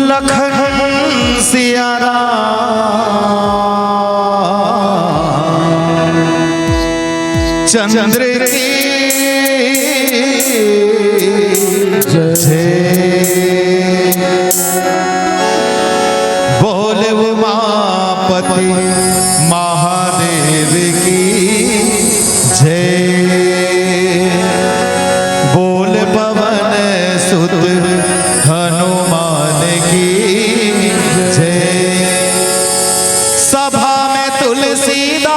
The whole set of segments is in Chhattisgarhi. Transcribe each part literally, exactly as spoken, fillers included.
लखन सिया राम चंद्र की जय। बोल उमापति महादेव की जय। बोल पवन सुत हनुमान की जय। सभा में तुलसीदास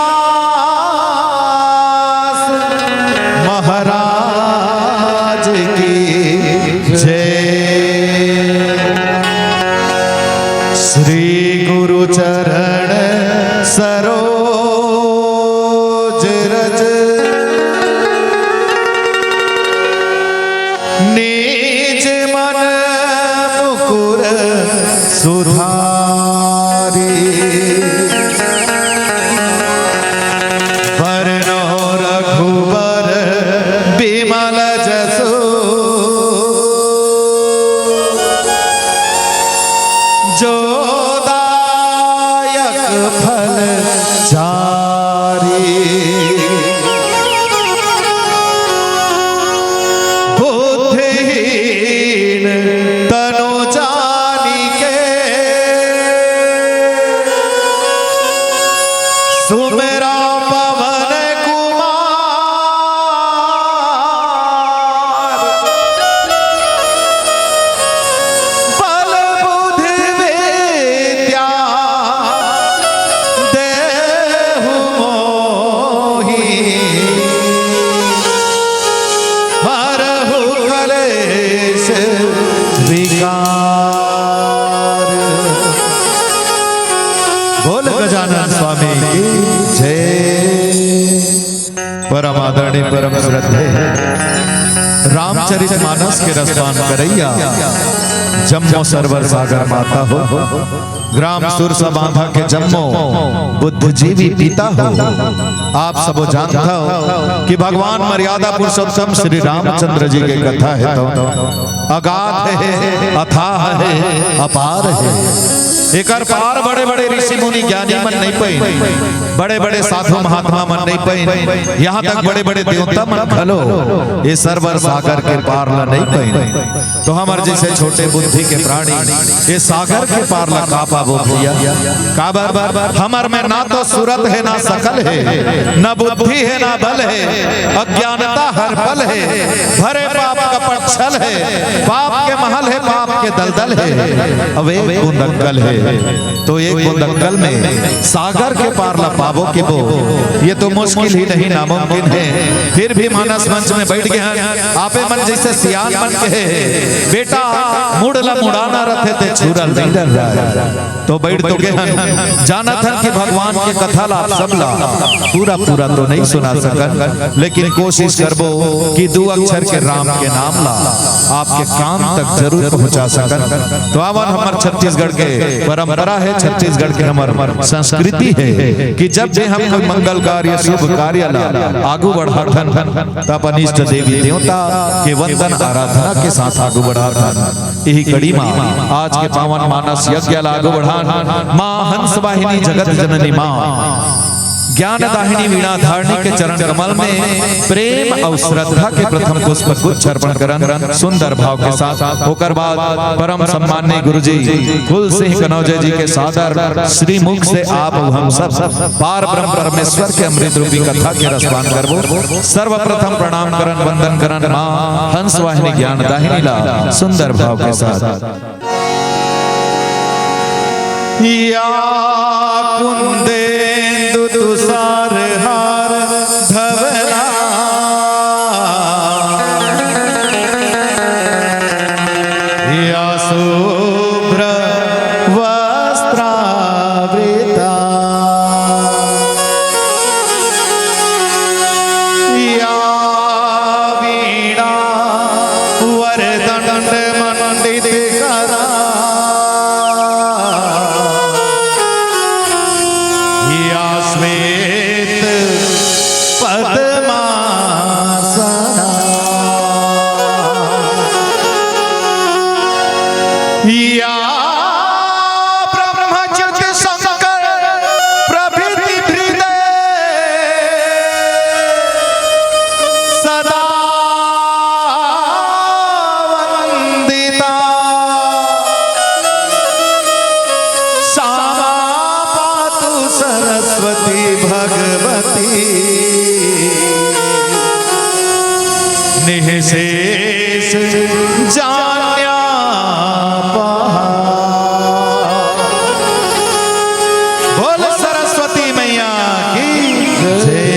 महाराज की जय। श्री गुरु चरण सरोज रज, निज मन मुकुर सुधारी। बरनउँ रघुबर बिमल जसु, जो दायक फल चारी। बुद्धिहीन तनु जानिके, सुमिरउँ पवन कुमार। बल बुद्धि विद्या देहु मोहि, हरहु कलेश विकार। बोल गजानन स्वामी की जय। परम आदरणीय, परम श्रद्धेय रामचरित मानस के रसपान करइया जम्मो सरवर सागर माता हो, ग्राम सुरसा बांधा के जम्मो बुद्धिजीवी पिता हो। आप सबो जानथव कि भगवान मर्यादा पुरुषोत्तम श्री रामचंद्र जी के कथा हे तो अगाध हे, अथाह हे, अपार हे। एकर पार बड़े-बड़े ऋषि मुनि ज्ञानी मन नइ पाइन, बड़े-बड़े साधु महात्मा मन नइ पाइन, यहाँ तक बड़े-बड़े देवता मन घलो ए सरवर सागर के पार ल नइ पाइन। तो हमर जइसे छोटे बुद्धि के प्राणी ए सागर के पार ल का पाबो भइया? काबर? हमर में ना तो सूरत हे, ना सकल हे, ना बुद्धि हे, ना बल हे, अज्ञानता हर पल हे, भरे पाप कपट छल हे, पाप के महल हे, पाप के दलदल हे, अउ एक बूंद अक्कल हे। तो एक बूंद अक्कल में सागर के पार ला पाबो के बो, ये तो मुश्किल ही नहीं, नामुमकिन हे। फिर भी मानस मंच में बइठ गे हन, आपे मन जइसे सियान मन के हे, बेटा, मुड़ ला मुड़ाना रथे ते छुरा ल नइ डर्राय। तो बइठ तो गे हन, जानत हन कि भगवान के कथा ला आप सब ला पूरा पूरा तो नइ सुना सकन, लेकिन कोशिश करबो कि दू अक्षर के राम के नाम ला आपके कान तक जरूर पहुंचा सकन। तो आवन, हमर छत्तीसगढ़ के परंपरा हे, छत्तीसगढ़ के हमर संस्कृति हे कि जब भी हम कोई मंगल कार्य, शुभ कार्य ला आगू बढ़ाथन, त अपन इष्ट देवी देवता के वंदन आराधना के साथ आगू बढ़ाथन। इही कड़ी मा आज के पावन मानस यज्ञ ला आगू बढ़ान माँ हंस वाहिनी जगत जननी माँ ज्ञान दाहिनी वीणा धारणी के चरण कमल में प्रेम अउ श्रद्धा के प्रथम पुष्प गुच्छ अर्पण करन सुंदर भाव के साथ। ओकर बाद परम सम्माननीय गुरुजी फूल सिंह कनौजे जी के सादर श्रीमुख से आप अउ हम सब पार ब्रह्म परमेश्वर के अमृत रूपी कथा के रसपान करबो। सर्वप्रथम प्रणाम करन, वंदन करन माँ हंस वाहिनी ज्ञान दाहिनी ला सुंदर भाव के साथ। या कुंदेंदु तुषार हार धवला, या शुभ्र वस्त्रावृता, या वीणा वरदंड मंडित करा, या श्वेत पद्मासना, या ब्रह्मजित शंकर प्रभृति हृदय सदा वंदिता। श्यामा पातु सरस्वती भगवती निःशेष जान्यापहा। बोल सरस्वती मैया की जय।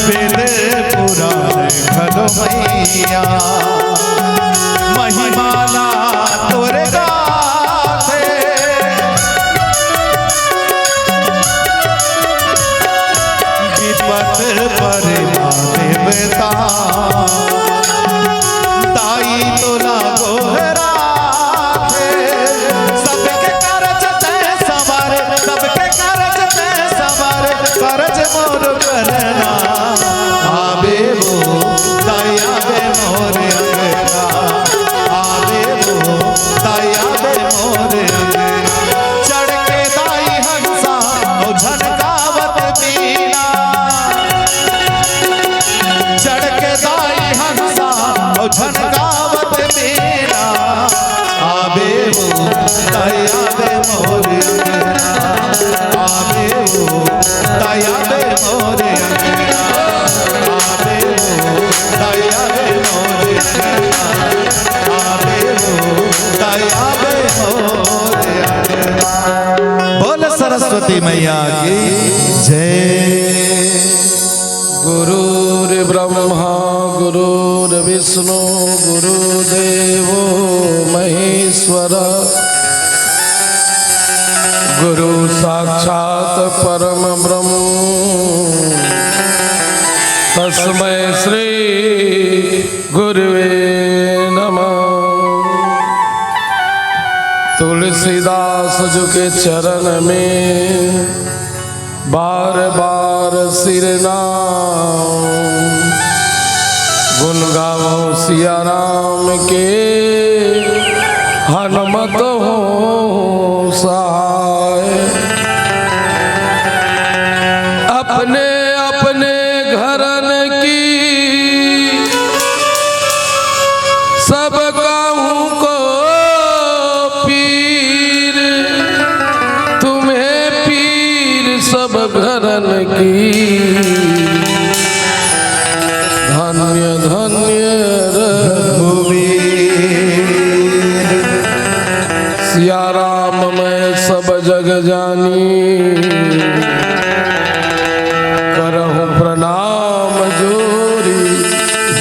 वेद पुराण घलो मैया, महिमा ला तोर गाथे। विपत परे मा देवता, दाई तोला गोहराथे। सबके करज तैं संवारे, सबके करज तैं संवारे, करज मोर करना। आबे वो दया बे मोर अंगना, आबे वो दया बे मोर अंगना। चढ़ के दाई हंसा, ओ झनकावत बीना। चढ़ के दाई हंसा, ओ झनकावत बीना। आबे वो दया बे मोर अंगना। आबे वो दया बे मोर अंगना। आबे वो दया बे मोर अंगना। आबे वो दया बे मोर अंगना। बोल सरस्वती मैया की जय। गुरुर्ब्रह्मा गुरुर्विष्णु गुरुदेवो महेश्वर। गुरु साक्षात परम ब्रह्म तस्मै श्री गुरुवे नमः। तुलसीदास जी के चरण में बार बार सिरनाम। गुण गावो सिया राम के, हनुमत हो सहाय। अपने अपने घरन की सब काहू को पीर, तुम्हें पीर सब घरन की। धन्य धन्य रघुवीर। सिया राम मैं सब जग जानी, करहु प्रणाम जोरी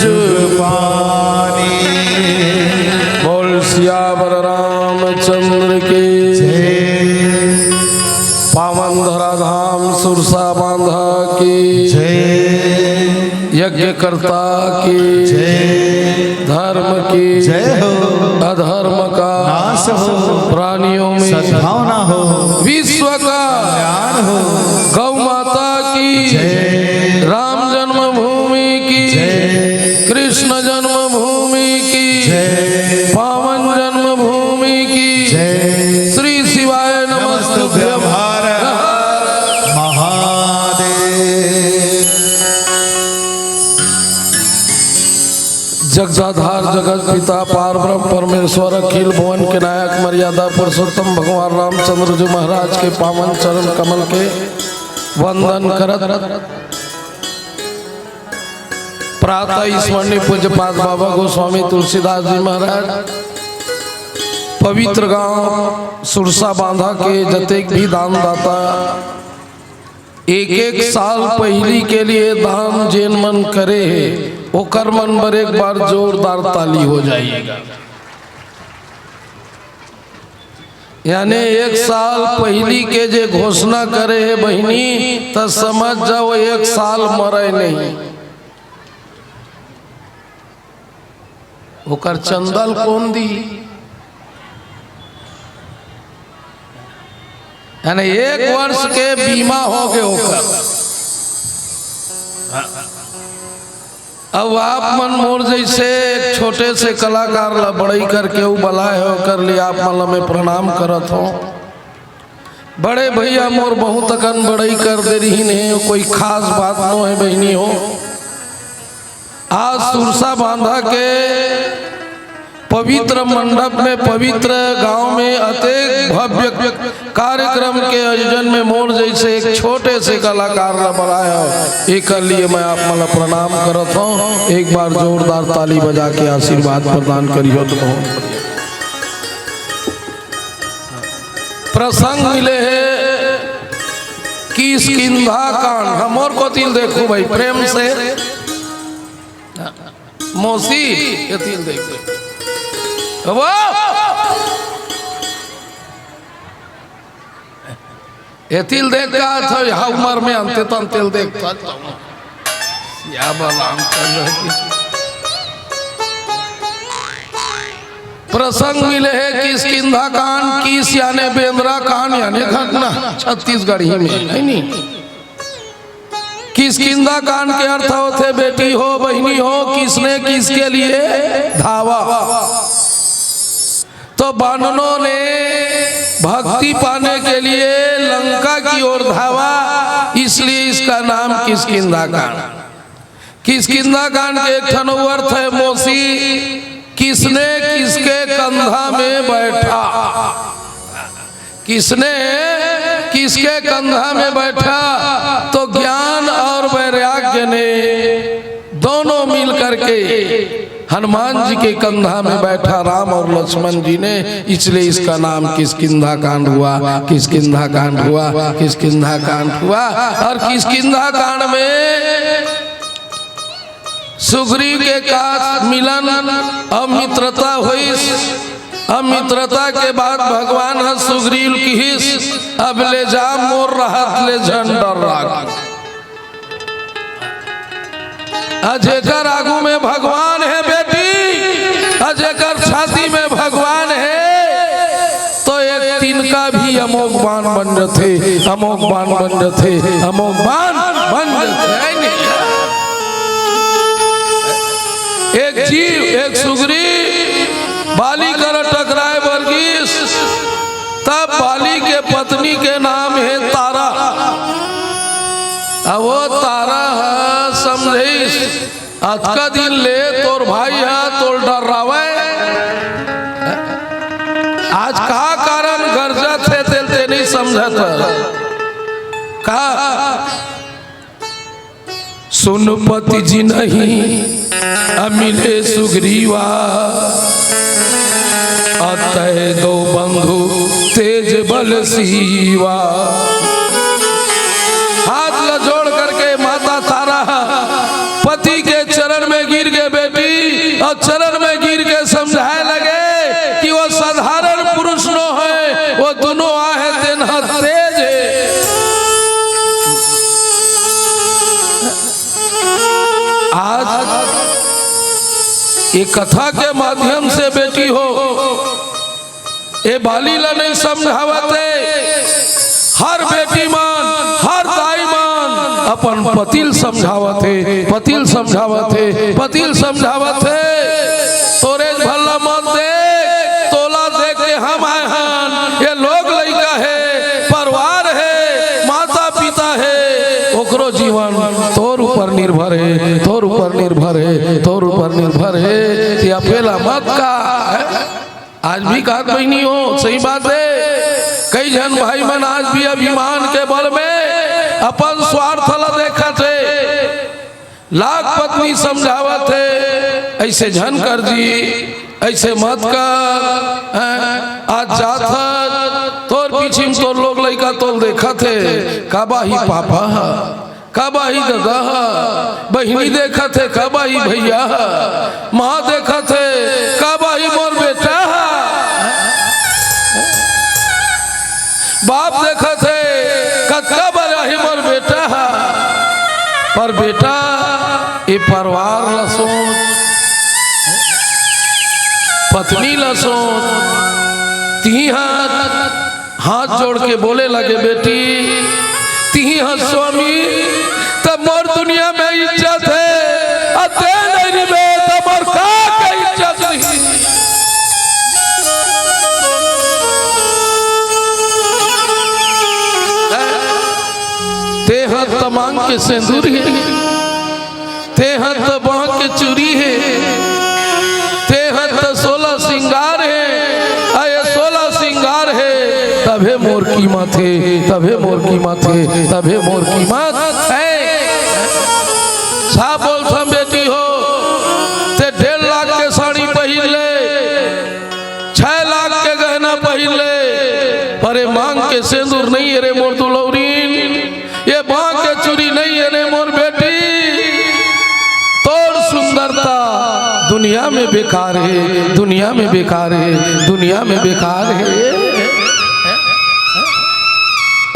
जुग पानी। बोल सियावर रामचंद्र की जय। पावन धराधाम सुरसा बांधा की जय। यज्ञकर्ता की जय। धर्म की जय हो। अधर्म का नाश हो। प्राणियों में सद्भावना हो। विश्व का कल्याण हो। गौ माता की जय। राम जन्मभूमि की जय। कृष्ण जन्मभूमि की जय। पावन जन्मभूमि की जय। श्री शिवाय नमस्तुभ्यं। नमस्तुभ्यं हर हर महादेव। जगदाधार जगत पिता पार ब्रह्म परमेश्वर अखिल भुवन के नायक मर्यादा पुरुषोत्तम भगवान रामचंद्र जी महाराज के पावन चरण कमल के वंदन करत प्रातः स्मरणीय पूज्यपाद बाबा गोस्वामी तुलसीदास जी महाराज, पवित्र गांव सुरसा बांधा के जतेक भी दानदाता एक एक साल पहिली के लिए दान जेन मन करे हे, ओकर मन बर एक बार जोरदार ताली हो जाइएगा। यानी एक साल पहिली के जे घोषणा करे हे बहिनी, त समझ जाओ एक साल मरे नहीं। ओकर चंदा ल कोन दी? यानी एक वर्ष के बीमा हो गए ओकर। अब आप मन मोर जैसे एक छोटे से कलाकार ला बड़ई करके उ बलाए हो, ओकर लिए आप मन ला मैं प्रणाम करत हो। बड़े भैया मोर बहुत अकन बड़ई कर दे रहिन हे, कोई खास बात नो है बहिनी हो। आज सुरसा बांधा के पवित्र मंडप में, पवित्र गांव में अतेक भव्य कार्यक्रम के आयोजन में मोर जैसे एक छोटे से कलाकार ला बलाय हव, एकर लिए मैं आप मन ला प्रणाम करत हौं। एक बार जोरदार ताली बजा के आशीर्वाद प्रदान करिहो तो बहुत बढ़िया। प्रसंग मिले हे किष्किंधा कांड। हमर कोति ल देखो भाई, प्रेम से। मौसी, एति ल देख। वो एति ल देख का था, यह उम्र में अंते तंते ल देख था। या बलराम चंद्र की। प्रसंग मिले हे किष्किंधा कांड। किस याने बेंदरा, कांड याने घटना, छत्तीसगढ़ी में, है नी? किष्किंधा कांड के अर्थ होथे, बेटी हो, बहिनी हो, किसने किसके लिए धावा। तो बाननों ने भक्ति पाने के लिए लंका की ओर धावा, इसलिए इसका नाम किष्किंधा कांड। किष्किंधा कांड के एक ठन अउ अर्थ हे मौसी, किसने किसके कंधा में बैठा। किसने किसके कंधा में बैठा? तो ज्ञान और वैराग्य ने दोनों मिल करके हनुमान जी के कंधा में बैठा राम और लक्ष्मण जी ने, इसलिए इसका नाम किष्किंधा कांड हुआ, किष्किंधा कांड हुआ, किष्किंधा कांड हुआ। और किष्किंधा कांड में सुग्रीव के कास मिलन अउ मित्रता होइस। अउ मित्रता के बाद भगवान ह सुग्रीव ल किहिस, "अब ले जा, मोर रहत ले झन डर्रा।" अ जेकर आगू में भगवान हे बेटी, अ जेकर छाती में भगवान हे, तो एक तिनका भी अमोघ बाण बन जथे, अमोघ बाण बन जथे, अमोघ बाण बन जथे। एक जीव, एक सुग्रीव बाली करा टकराय बर गिस, तब बाली के पत्नी के नाम हे तारा। अब वो तारा ह समझइस, अतका दिन ले तोर भाई ह तोल डर्रावय, आज का कारण गरजत हे तेल ते नइ समझत का? सुन पति जिनहि अमिले सुग्रीवा, अतै दो बंधु तेज बल सीवा। हाथ ला जोड़ करके माता तारा पति के चरण में गिर के बेटी, अउ चरण में गिर के समझाय लगे कि वो साधारण पुरुष नो हे, वो दुनों आहे तेन ह तेज हे। आज ये कथा के माध्यम से बेटी हो, ए बाली ला नइ समझावत हे, हर बेटी मन, हर दाई मन अपन पति ल समझावत हे, पति ल समझावत हे, पति ल समझावत हे। तोरे भला मत देख, तोला देख के हम आए हन। ये लोग लइका हे, परिवार हे, माता पिता हे, ओकरो जीवन तोर ऊपर निर्भर हे, तोर ऊपर निर्भर हे, तोर ऊपर निर्भर हे। ते अपेला मत का। आज भी कहत बहिनी हो, सही बात हे। कई झन भाई मन आज भी अभिमान के बल में अपन स्वार्थ ला देखत हे। लाख पत्नी समझावत हे, "ऐसे झन कर जी, ऐसे मत कर, हैं? आज जात हस, तोर पीछे में तोर लोग लइका तोल देखत हे, का बाही पापा ह?" कब आही ददा ह, बहिनी देखत हे, कब आही भैया ह, माँ देखत हे, कब आही मोर बेटा ह। बाप देखत हे, कतका बर आही मोर बेटा ह। पर बेटा, ए परिवार ला सोच, पत्नी ला सोच, तिही ह हाथ जोड़ के बोले लगे, "बेटी, तिही ह स्वामी, त मोर दुनिया में इज्जत हे, अ ते नइ रिबे, त मोर का, का इज्जत रही?" तेह त मांग के सेंदुर हे, तेह त बांग के चूरी हे, तेहा त सोलह सिंगार हे, अये सोलह सिंगार हे, तभे मोर कीमत हे, तभे मोर कीमत हे, तभे मोर कीमत हे। साफ बोलथन बेटी हो, ते डेढ़ लाख के साड़ी पहिर ले, छह लाख के गहना पहिर ले, पर ये मांग के सेंदूर नहीं हे रे मोर दुलौरीन, ये बांह के चूरी नहीं हे रे मोर बेटी। तोर सुंदरता दुनिया में बेकार हे, दुनिया में बेकार हे, दुनिया में बेकार हे।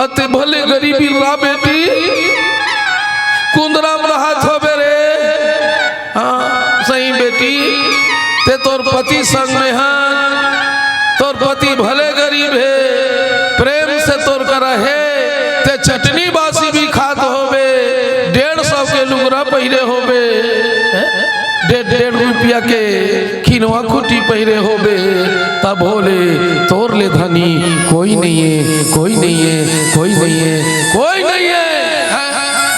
अते भले गरीबी ला बेटी, कुंदरा म रहत होबे रे। हाँ, सही बेटी, ते तोर पति संग में हन, तोर पति भले गरीब हे, प्रेम से तोर करा हे, ते चटनी बासी भी खात होबे, डेढ़ सौ के लुगरा पहिरे होबे, डेढ़ डेढ़ रुपया के खिनवा खूंटी पहिरे होबे, तभो ले तोर ले धनी कोई नइये, कोई नइये, कोई नइये, कोई नइये।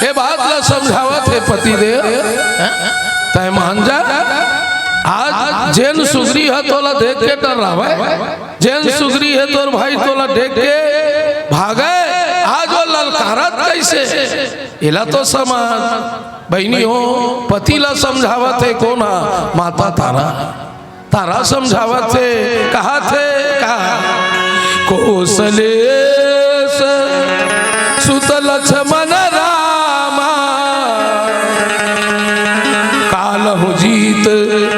ए बात ला समझावत हे पतिदेव, तैं मान जा। आज जेन सुगरी ह तोला देख के डर्रावय, जेन सुगरी हे तोर भाई तोला देख के भागय, आज वो ललकारत कइसे? एला तो समझ। बहिनी हो, पति ला समझावत हे कोन ह? माता तारा। तारा समझावत हे, कहत हे, कहा, कौसलेस सुत लक्ष्मण रामा, कालहु जीत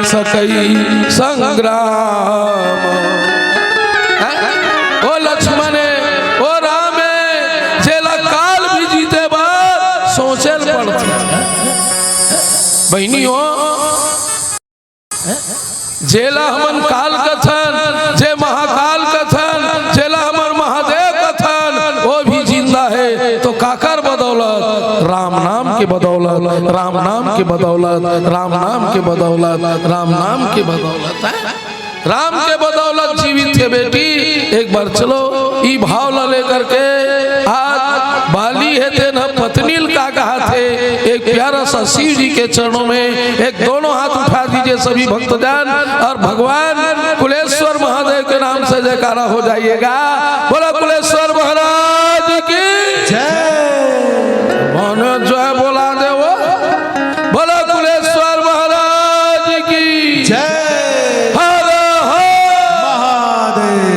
सकई संग्राम। हैं? ओ लक्ष्मण हे, ओ राम हे, जेला काल भी जीते बर सोचे ल पड़थे। बहिनी हो, जेला हमन काल कथन, जे महाकाल कथन, जेला हमर महादेव कथन, वो भी जिंदा हे। तो काकर बदौलत? राम नाम के बदौलत, राम नाम के बदौलत, राम नाम के बदौलत, राम नाम के बदौलत, हैं? राम के बदौलत जीवित हे बेटी। एक बार चलो, ई भाव ला लेकर के आज बाली हे तेन ह पत्नी ल का कहत हे, एक प्यारा सा शिव जी के चरणों में एक दोनों हाथ उठा दीजिए सभी भक्तजन, और भगवान कुलेश्वर महादेव के नाम से जयकारा हो जाइएगा। बोला कुलेश्वर महाराज की जय। मन जय बोला देवो। बोला कुलेश्वर महाराज की जय। हर हर महादेव।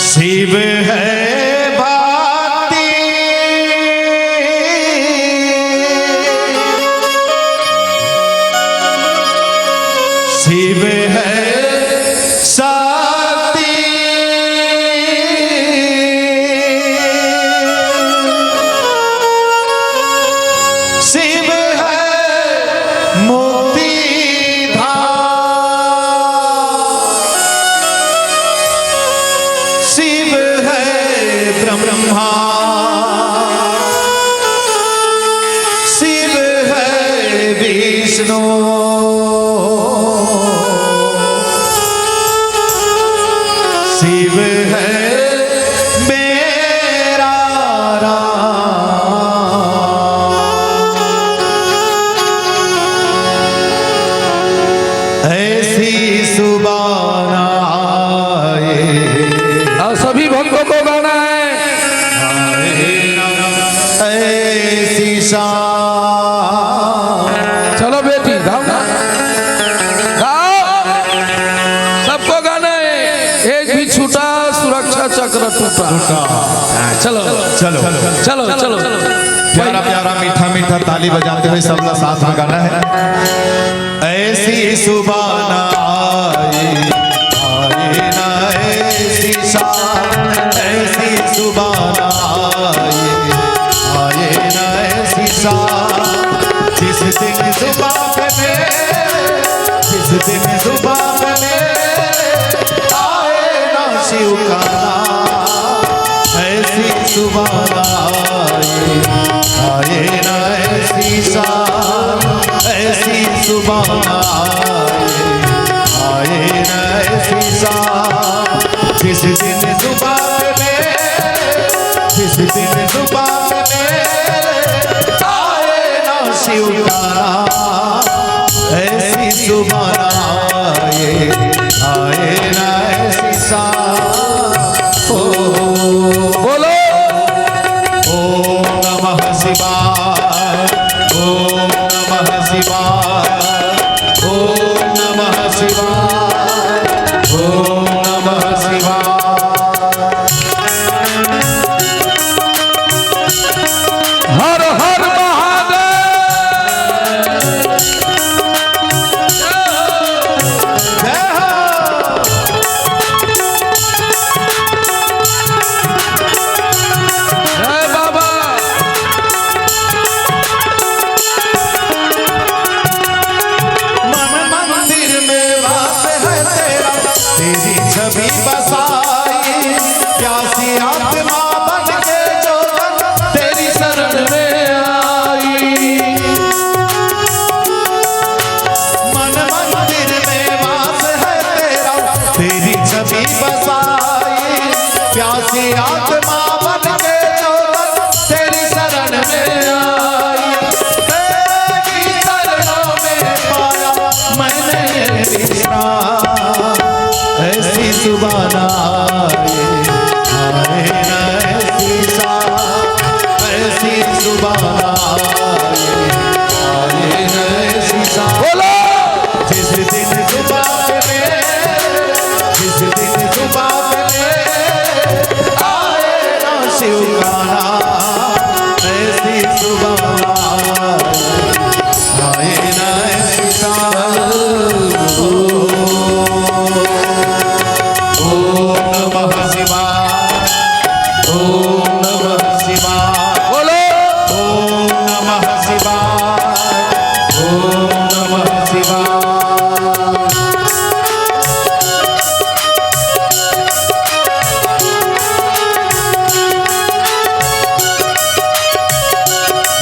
शिव है भाती, शिव है शक्ति, शिव है मुक्ति धाम, शिव है ब्रह्मा, शिव है विष्णु, शिव है मेरा राम। ऐसी सुबह ना आए। और सभी भक्तों को गाना है। ऐसी शाम। चलो बेटी, गाओ ना। गाओ। सबको गाना है। एक भी छूटा, सुरक्षा चक्र टूटा। टूटा। चलो। चलो। चलो, चलो। प्यारा, प्यारा, मीठा, मीठा ताली बजाते हुए सबला साथ में गाना है। ऐसी सुबह ना आए, आए ना ऐसी शाम, ऐसी सुबह ना आए, आए ना ऐसी शाम। जिस दिन सुबह पे मेरे, जिस दिन सुबह पे मेरे आए ना शिव का नाम, ऐसी सुबह ना आए, आए ना ऐसी शाम, ऐसी सुबह ना आए, आए ना ऐसी शाम। जिस दिन सुबह पे मेरे, ऐसी सुबाना आए, आए ना ऐसी सा, ऐसी सुबाना आए, आए ना ऐसी सा। बोलो। जिस दिन सुबह में, जिस दिन सुबह में आए ना शिव का नाम, ऐसी सुबाना आए ना ऐसी सा। ओम नमः शिवाय, ओम नमः शिवाय। बोलो। ओम नमः शिवाय, ओम नमः शिवाय।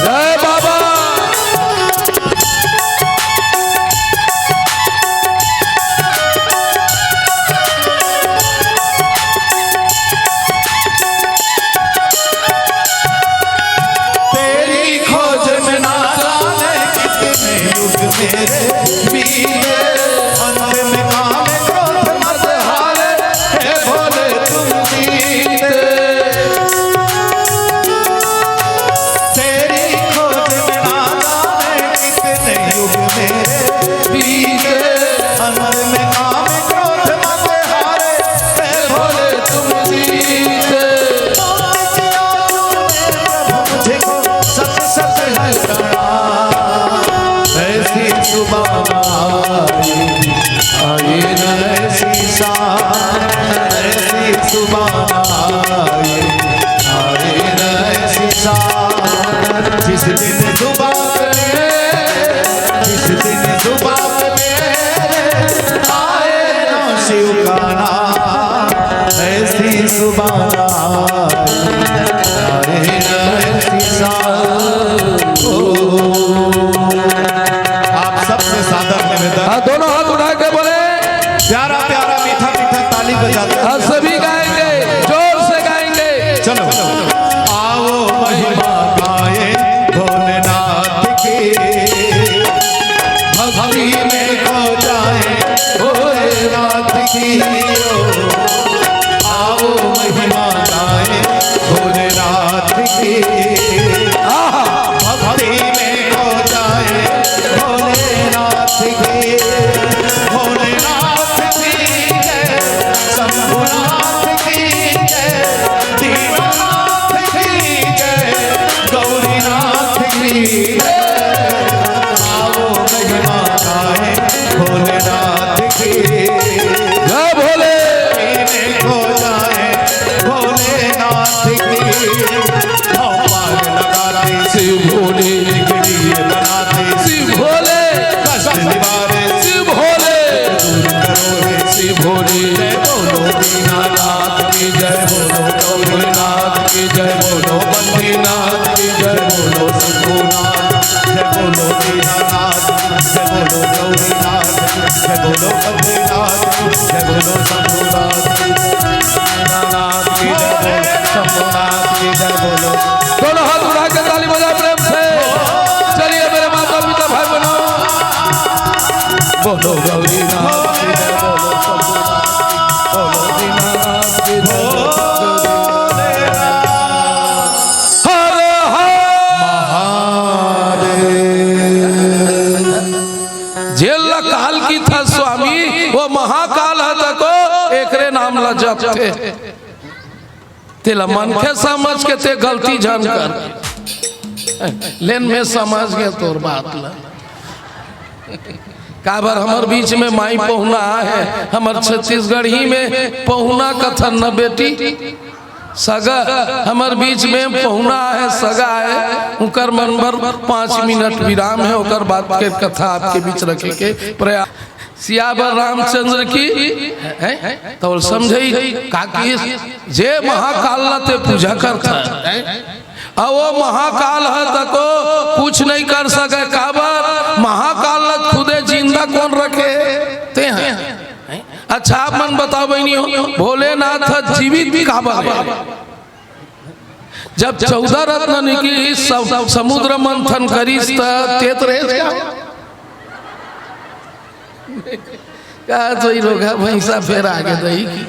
जय बाबा। तेरी खोज में ना जाने कितने युग मेरे बीते, अंत में काम क्रोध मद हारे, हे भोले तुम जीते। तेरी खोज में ना जाने कितने युग मेरे बीते, अंत में काम क्रोध मद हारे, हे भोले तुम जीते। मुझको सत सत है कहा, ऐसी सुबह आई, आई न ऐसी सा, ऐसी सुबह आई, आई न ऐसी सा। जिस दिन सुबह में, जिस दिन सुबह में आए ना शिव का नाम, ऐसी सुबाना आए ना ऐसी सा। ओ, आप सबसे सादर निवेदन। हाँ, दोनों हाथ उठा के बोले। प्यारा प्यारा मीठा मीठा ताली बजाते हैं। हाँ, सभी गाएंगे, जोर से गाएंगे। चलो। आओ महिमा गाए भोलेनाथ की, भक्ति में खो जाए भोलेनाथ की। ओ, आओ महिमा गाए भोलेनाथ की। आहा। भक्ति में खो जाए भोलेनाथ की। भोलेनाथ की जय, शंभुनाथ की जय, दीनानाथ की जय, गौरीनाथ की जय। आओ महिमा गाए भोलेनाथ की। जय भोले। लीन हो जाए भोलेनाथ की। भव पार लगाते शिव भोले। जिंदगी ये बनाते शिव भोले। कष्ट निवारे शिव भोले। दूर करो हे शिव भोले। जय बोलो दीनानाथ की जय, बोलो गौरीनाथ की जय, बोलो बद्रीनाथ की जय, बोलो शंभुनाथ, जय बोलो दीनानाथ, जय बोलो गौरीनाथ, जय बोलो बद्रीनाथ, जय बोलो शंभुनाथ, दीनानाथ की जय, बोलो शंभुनाथ की जय, बोलो। दोनों हाथ उठा के ताली बजाओ प्रेम से। चलिए मेरे माता पिता भाई बहनों, बोलो गौरीनाथ की जय, बोलो शंभुनाथ, बोलो दीनानाथ की जय, बोलो हर हर महादेव। जेला काल कथे स्वामी, वो महाकाल ह तको एकरे नाम ला जपथे। तेला मनखे समझ के ते गलती झन कर। लेन मैं समझ गेंव तोर बात ला। काबर हमर बीच में माई पहुना आहे, हमर छत्तीसगढ़ी में पहुना कथन न बेटी, सगा हमर बीच में पहुना आहे, सगा आहे, उकर मन बर पाँच मिनट विराम हे, ओकर बाद के कथा आपके बीच रखे के प्रयास। सियावर रामचंद्र की, हैं? तो समझई का कि जे महाकाल ला ते पूजा करथा, हैं? अउ वो महाकाल ह तको कुछ नहीं कर सके, काबर महाकाल ला खुदे जिंदा कोन रखे? ते हैं। अच्छा, आप मन बताओ बहिनी हो, भोलेनाथ ह जीवित काबर हे? जब चौदह रत्न निकलिस, सब समुद्र मंथन करिस, त तेत रहेस का? का तो ई रोगहा भैंसा फेर आगे दही की?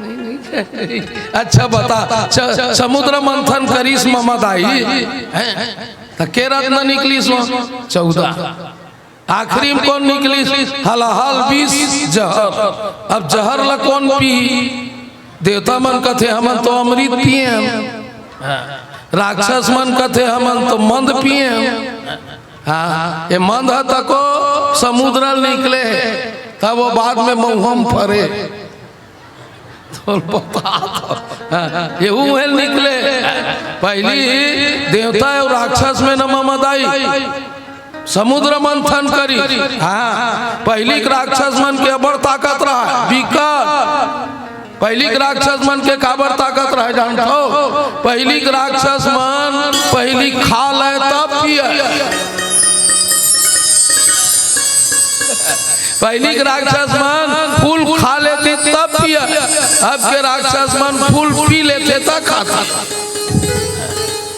नहीं, नहीं। अच्छा बता, च-, समुद्र मंथन करिस ममा दाई, हैं? त के रत्न निकलिस वहाँ? चौदह। आखिरी में कोन निकलिस? हलाहल, विष, जहर। अब जहर ला कोन पी? देवता मन कथे, "हमन तो अमृत पियेन।" राक्षस मन कथे, "हमन तो मंद पियेन।" हाँ, ये मंद ह तको समुद्र ले निकले हे, तब वो बाद में महुआ में फरे। तो बता तो। हाँ, ये उहे निकले। पहली देवता अउ राक्षस में न ममा दाई। समुद्र मंथन करिस। हाँ, पहली के राक्षस मन के अब्बड़ ताकत रहय, बिकट। पहली के राक्षस मन के काबर ताकत रहय जानथव? पहली के राक्षस मन पहली खा लय तब पियय। पहली के राक्षस मन फूल खा लेथे तब पियय, अब के राक्षस मन फूल पी लेथे तब खाथे।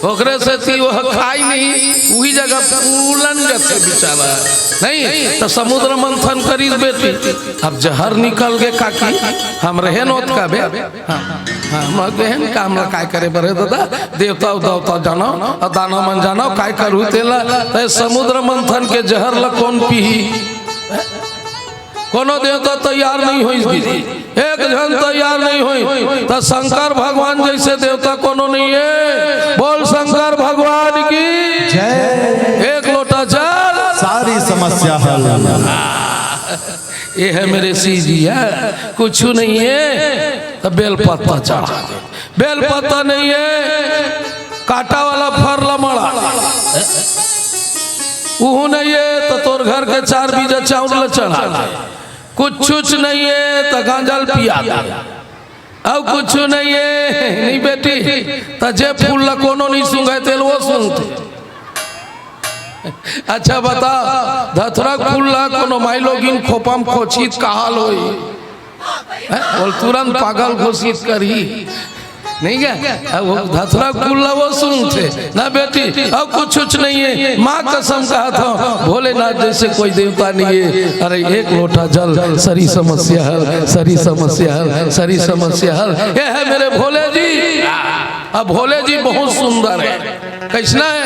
ओकरे सेती वो खाय नहीं, उही जगह फूलन जथे बेचारा। नहीं, त समुद्र मंथन करिस बेटी, अब जहर निकल गे काकी, हम रहेन ओतका बे। हाँ, हाँ, हम गेन काम ला काय करे बर हे दादा, देवता उवता जानव, अउ दानव मन जानव, काय करहू तेला, त समुद्र मंथन के जहर ला कोन पीही? कोनो देवता तैयार नहीं होइस दीदी, एक झन तैयार नहीं होइस। त शंकर भगवान जइसे देवता कोनो नहीं हे। बोल शंकर भगवान की जय। एक लोटा जल। सारी समस्या हल। ये हे मेरे शिव जी, कुछु नहीं हे त बेल पत्ता चढ़ा दे। बेल पत्ता नहीं हे, कांटा वाला फर ला मड़ा, उहू नहीं हे त तोर घर के चार बीजा चाउर ला चढ़ा दे। कुछुच नहीं हे त गांजा ल पिया दे। अउ कुछु नहीं हे, नहीं बेटी, त जे फूल ला कोनो नहीं सूंघय तेला वो सूंघथे। अच्छा बता, धतुरा के फूल ला कोनो माईलोगिन खोपा म खोचही त का हाल होही? हैं? बोल, तुरंत पागल घोषित करही। नहीं क्या? अब वो धतुरा के फूल ला वो सूंघथे ना बेटी, अउ कुछुच नहीं हे। माँ कसम कहत हंव, भोलेनाथ जइसे कोई देवता नहीं हे। अरे एक लोटा जल, सरी समस्या हल, सरी समस्या हल, सरी समस्या हल। ये हे मेरे भोले जी। अब भोले जी बहुत सुंदर हे। कइसना हे?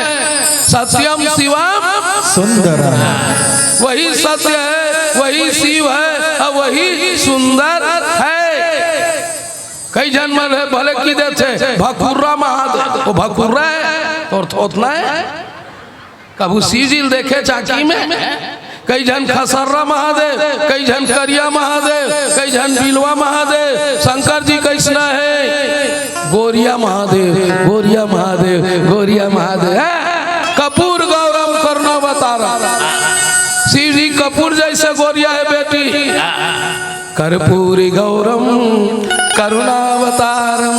सत्यम शिवम सुंदरम। वही सत्य हे, वही शिव हे अउ वही सुंदर हे। कई झन मन हे भले कहि देथे भकुर्रा महादेव, वो भकुर्रा हे, तोर थोथना हे। कभू शिव जी ल देखे आँखी में? कई झन खसर्रा महादेव, कई झन करिया महादेव, कई झन बिलवा महादेव। शंकर जी कइसना हे? गोरिया महादेव, गोरिया महादेव, गोरिया महादेव। हैं? कपूर गौरम करुणावतारम। शिव जी कपूर जइसे गोरिया हे बेटी। कर्पूरी गौरम करुणावतारम,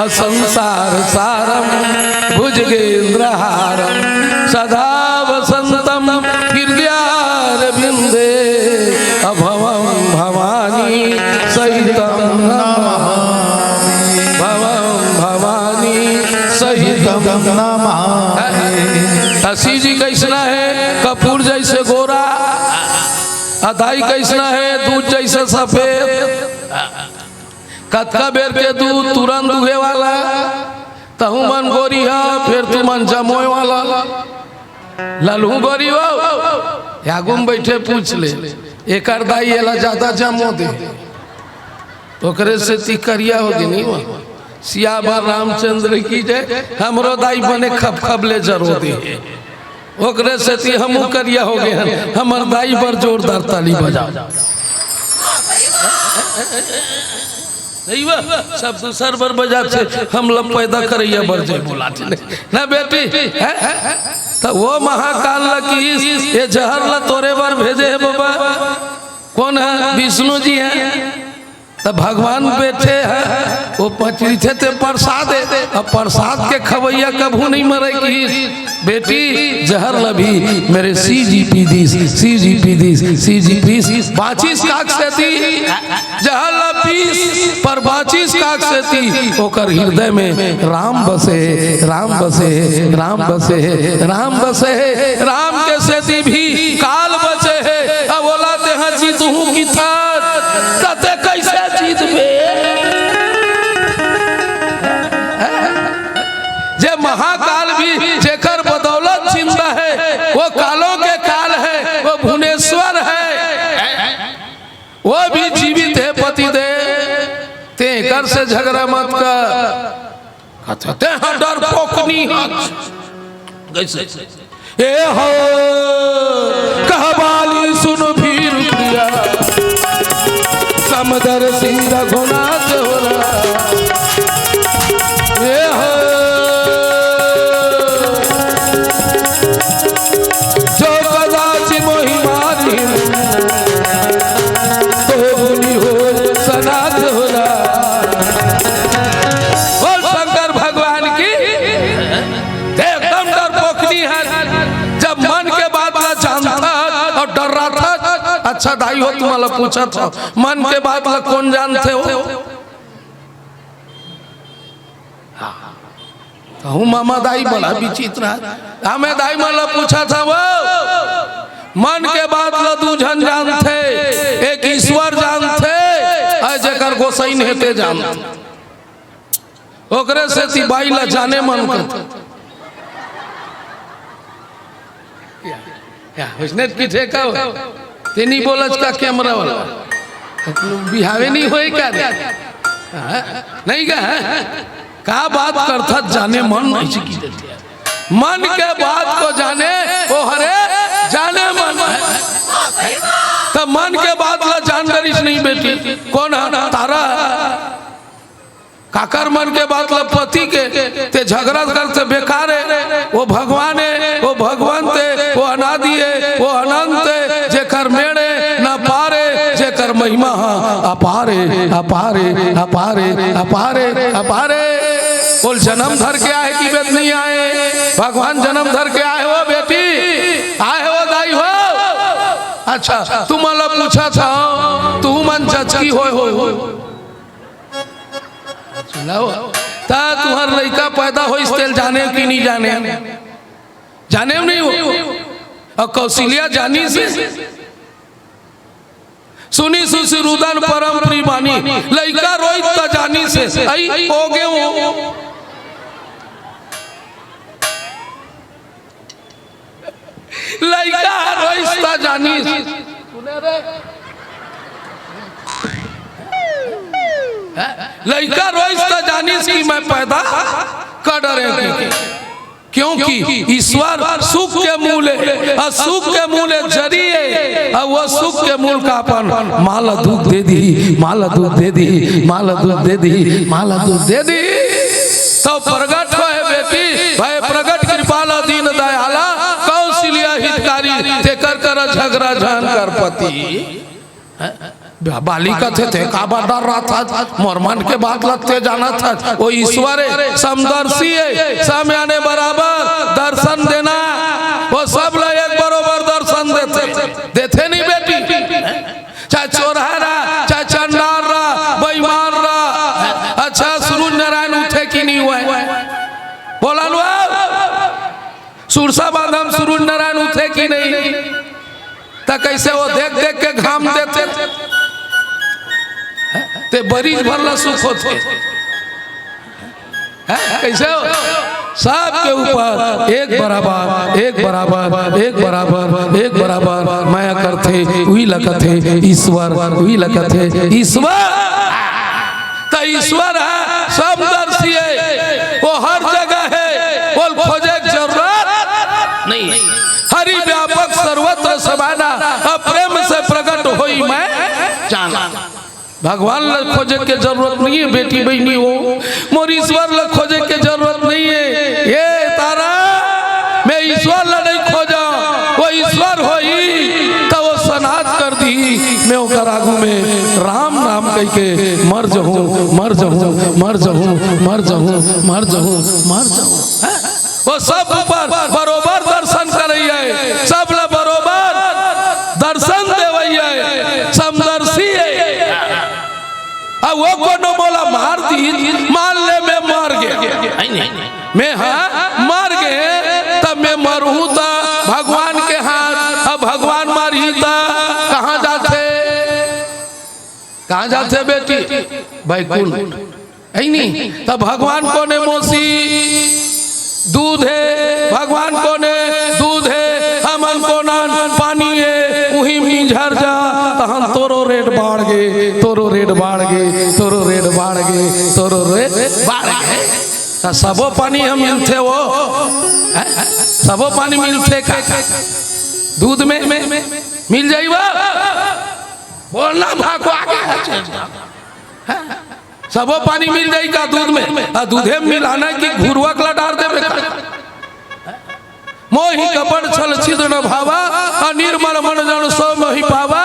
असंसार सारम भुजगेंद्रहारम, सदा वसंतम हृदयारविंदे, अभवम भवानी सहितम नमामि। भवम भवानी सहितम नमामि। त शिव जी कइसना हे? कपूर जइसे गोरा। अ दाई कइसना हे? दूध जइसे सफेद। कतका बेर के दूध तुरंत दुहे वाला, तहूँ मन गोरी हा, फेर तुमन जमोय वाला। ललहू गोरी हो, आगू म बइठे पूछ ले, एकर दाई एला जादा जमो दे, ओकरे सेती करिया हो गे नहीं वो। सियावर रामचंद्र की जय। हमरो दाई बने खपखप ले जरो दे, ओकरे सेती हमहू करिया हो गे हन। हमर दाई बर जोरदार ताली बजाओ। नहीं बा, सब दूसर बर बजाथे, हम ला पैदा करइया बर जय बोलाथे नहीं। ना बेटी, हैं? त वो महाकाल ला किहिस, ये जहर ला तोरे बर भेजे हे बाबा। कोन हे? विष्णु जी हे। त भगवान बैठे हैं, वो पचरी थे ते प्रसाद है। अब प्रसाद के खवैया कभू नहीं मरे कि बेटी जहर लभी मेरे सी जी पी दीस, सी जी पी दीस, सी जी पीस। बाचिस काक सेती जहर लपीस, पर बाचिस काक सेती ओकर हृदय में राम बसे, राम बसे, राम बसे, राम बसे। राम के सेती भी काल बचे हे। अब ओला तेहा जीतहूं किथस, त ते कइसे जीतबे? जे महाकाल भी जेकर बदौलत जिंदा है, वो कालों के काल है, वो भुवनेश्वर है, वो भी जीवित है पतिदेव। तेकर से झगड़ा मत कर। कथे, "तेहा डरपोकनी हस।" कइसे? ए हो, कहबाली सुन भीर प्रिया, समदर्शी रघुनाथ हो रहा। ए हो, जो कदाच मोहि मारी, तो मुनि हो सनाथ हो रहा। बोल शंकर भगवान की। ते एकदम डरपोकनी हस। जब मन के बात ला जानथस अउ डर्राथस। अच्छा दाई हो, तुम्हां ला पूछत हों, मन के बात ला कोन जानथे हो? हाँ। कहूं मामा दाई बड़ा विचित्र हे। हमें दाई मन ला पूछत हों, मन के बात ला दू झन जानथे, एक ईश्वर जानथे, अउ जेकर गोसइन हे ते जानथे। ओकरे सेती बाई ला जाने मन करथे। या, या, उसने की ठेका हो। ते नहीं बोलच का कैमरा वाला? बिहावे नहीं होय का रे? हाँ, नहीं का? का बात करथस जाने मन, अइसे की देथे। मन के बात को जाने, ओ हरे जाने मन। त मन के बात ला जान डरिस नहीं बेटी। कोन हे? तारा। काकर मन के बात ला पति के, ते झगड़ा करथे बेकार हे। वो भगवान हे, वो भगवंत हे, वो अनादि हे, वो अनंत हे, जेकर मेड़ हे न पार हे, जेकर महिमा ह अपार हे, अपार हे, अपार हे, अपार हे, अपार हे। बोल, जनम धर के आए कि बेद नहीं आए? भगवान जनम धर के आए हो बेटी, आए हो दाई हो। अच्छा, तुमन ला पूछत हों, तुमन जचकी होय हो। सुनाओ, त तुंहर लइका पैदा होइस तेला जानेव कि नहीं जानेव? जानेव नहीं हो? अउ कौशल्या जानिस हे। सुनिस सुरु रुदन परम प्रिय बानी, लइका रोइस त जानिस हे, अई, हो गे हो। लइका रोइस त जानिस। लइका रोइस त जानिस कि मैं पैदा कर डरेंव। क्योंकि ईश्वर सुख के मूल हे, अउ सुख के मूल हे जरी हे, अउ वो सुख के मूल का अपन माँ ला दूध दे दिही, माँ ला दूध दे दिही, माँ ला दूध दे दिही, माँ ला दूध दे दिही। तब प्रगट होय बेटी, भय प्रगट कृपाल दीन दयाला, कौशल्या हितकारी, तेकर करा झगड़ा झन कर पति। बाली कथे, ते काबर डर्राथस? मोर मन के बात ला ते जानथस। वो ईश्वर हे, समदर्शी हे, सम याने बराबर दर्शन देना। वो सब ला एक बरोबर दर्शन देथे, देथे नहीं बेटी? चाहे चोरहा रहा, चाहे चंडाल रहा, बेईमान रहा। अच्छा, सूरज नारायण उठे कि नहीं होय? बोला लो, सुरसा बांधा म सूरज नारायण उठे कि नहीं? त कइसे वो देख देख के घाम देथे, ते बरिस भर ला सुख होथे। हैं? कइसे हो? सबके ऊपर एक बराबर, एक बराबर, एक बराबर, एक बराबर मया करथे, उही ला कथे ईश्वर, उही ला कथे ईश्वर। त ईश्वर हे, समदर्शी हे, वो हर जगह हे, ओला खोजे के जरूरत नहीं हे। हरि व्यापक सर्वत्र समाना, अउ प्रेम से प्रगट होई मैं जाना। भगवान ला खोजे के जरूरत नहीं हे बेटी बहिनी हो, मोर ईश्वर ला खोजे के जरूरत नहीं हे। ए तारा, मैं ईश्वर ला नहीं खोजा, वो ईश्वर होई त वो सनाथ कर दिही। मैं ओकर आगू में राम नाम के के मर जहूं, मर जहूं, मर जहूं, मर जहूं, मर जहूं, मर जहूं। हैं? वो सब ऊपर बरोबर दर्शन करइया हे, सब ला बरोबर दर्शन देवइया हे, समदर्शी हे। अब वो कोनो मोला मार दी, मान ले मैं मर गे, मैं, हाँ, मर गे, तब मैं मरहूं त भगवान के हाथ, अब भगवान मारही त कहाँ जाथे? कहाँ जाथे बेटी? बैकुंठ। है नी? तब भगवान कोने मौसी? दूध हे। भगवान कोने? दूध हे। हमन कोनन? पानी हे। उही मिंझर जा, तहन तोरो रेट बाढ़ गे, तोरो रेट बाढ़ गे, तोरो रेट बाढ़ गे, तोरो रेट बाढ़ गे। त सबो पानी ह मिलथे वो? हैं? सबो पानी मिलथे का? दूध में मिल जाई वो? बोलना भागवा के। सबो पानी मिल जाई का दूध में? आ दूधे में मिलाना कि घुरुवा कला डार देबे का? मोहि कपट छल छिद्र न भावा, अनिर्मल मन जन सो मोहि पावा।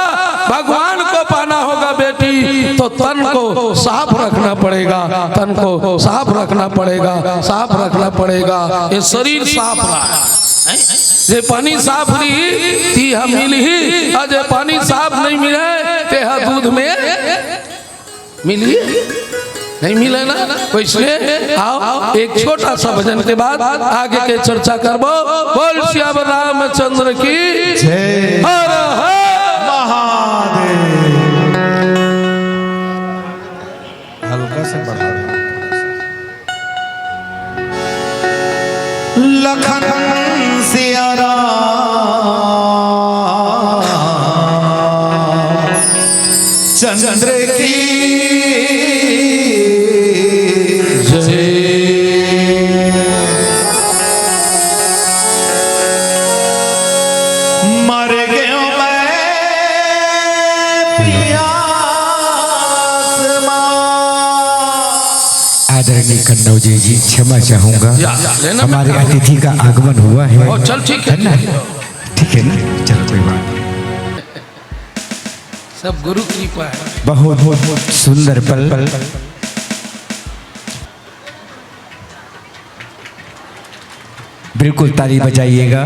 भगवान को पाना होगा बेटी, तो तन को साफ रखना पड़ेगा, तन को साफ रखना पड़ेगा, साफ रखना पड़ेगा। ये शरीर साफ रहा, जे पानी साफ रही, ती हम मिलही, और जे पानी साफ नहीं मिले, ते हा दूध में मिली? नहीं मिले ना? तो इसलिए आओ, एक छोटा सा भजन के बाद आगे के चर्चा करबो। बोल सियावर रामचंद्र की जय। हर हर महादेव। हल्का सा बढ़ा दो। लखन सिया राम चंद्र की जय। मर गयो मैं पियास मा। आदरणीय कन्नौजे जी, क्षमा चाहूंगा, या, या, लेना हमारे मत। अतिथि का आगमन हुआ है। ओ, चल, ठीक है। है ना? ठीक है ना? चलो, कोई बात नहीं। सब गुरु कृपा है। बहुत, बहुत, बहुत सुंदर पल। बिल्कुल ताली बजाइएगा।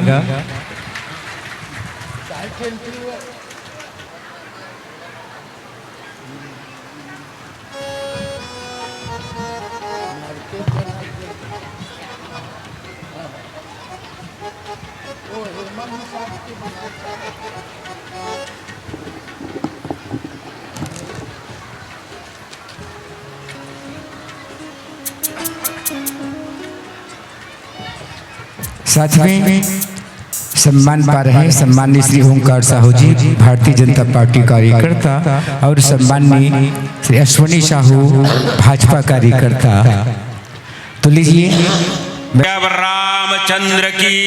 साथ में सम्मान पा रहे हैं सम्माननीय श्री ओंकार साहू जी, भारतीय जनता पार्टी कार्यकर्ता, और सम्माननीय श्री अश्विनी साहू, भाजपा कार्यकर्ता। तो लीजिए, मैं सियावर रामचंद्र की,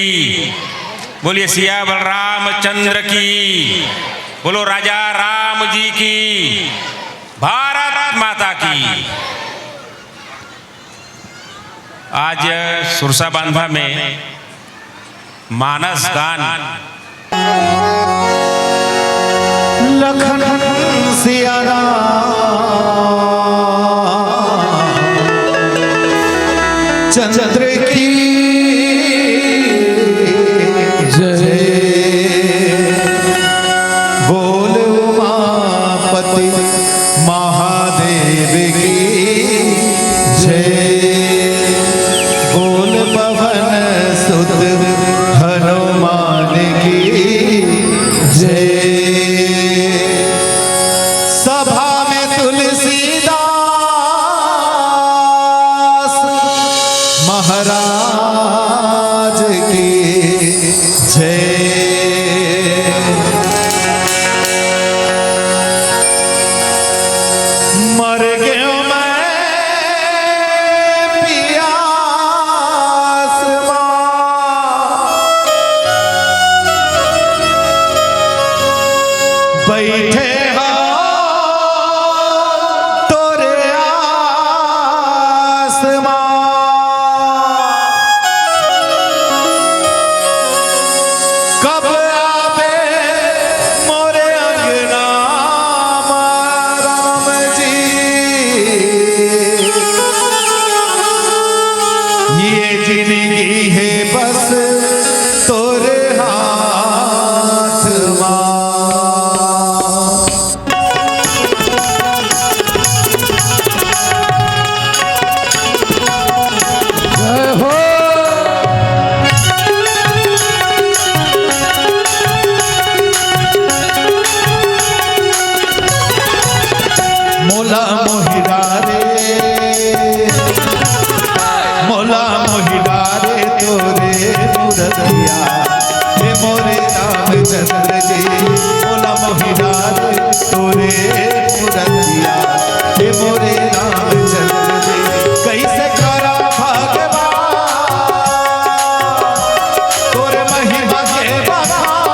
बोलिए सियावर रामचंद्र की, बोलो राजा राम जी की, भारत माता की। आज सुरसा बांधा में मानस गान लखन सिया राम चंद्र की जय। बोल उमापति महादेव की जय। बोल पवन सुत हनुमान की जय। सभा में तुलसीदास महाराज की जय। मर गयो मैं पियास मा। बैठे हो तोरे आस मा। कब आबे मोरे अंगना मा राम जी। रतिया, हे मोरे रामचंद्र जी, मोला मोहि डारे तोरे मूरतिया, हे मोरे रामचंद्र जी। कइसे करा भगवान तोरे महिमा के बखान,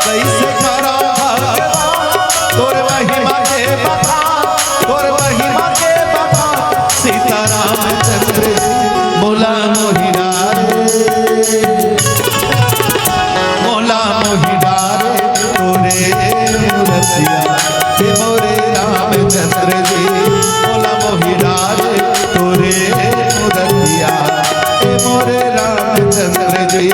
कइसे करा भगवान तोरे महिमा के बखान, तोरे महिमा के बखान। सीता रामचंद्र मोला मोहि डारे, मोला मोहि डारे तोरे मूरतिया, हे मोरे रामचंद्र जी, मोला मोहि डारे तोरे मूरतिया, हे मोरे रामचंद्र जी।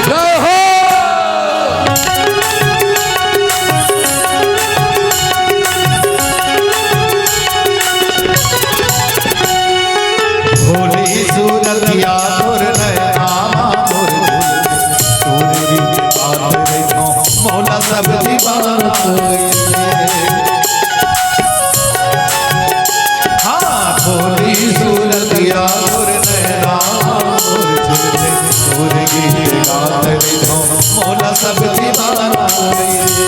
जय हो। भोली सूरतिया तोर नैना मा मोर झूले, तोर गीत गात रहिथों, मोला सब दीवाना कहिथे। हाँ, भोली सूरतिया तोर नैना मा मोर झूले, तोर गीत गात रहिथों, मोला सब दीवाना कहिथे।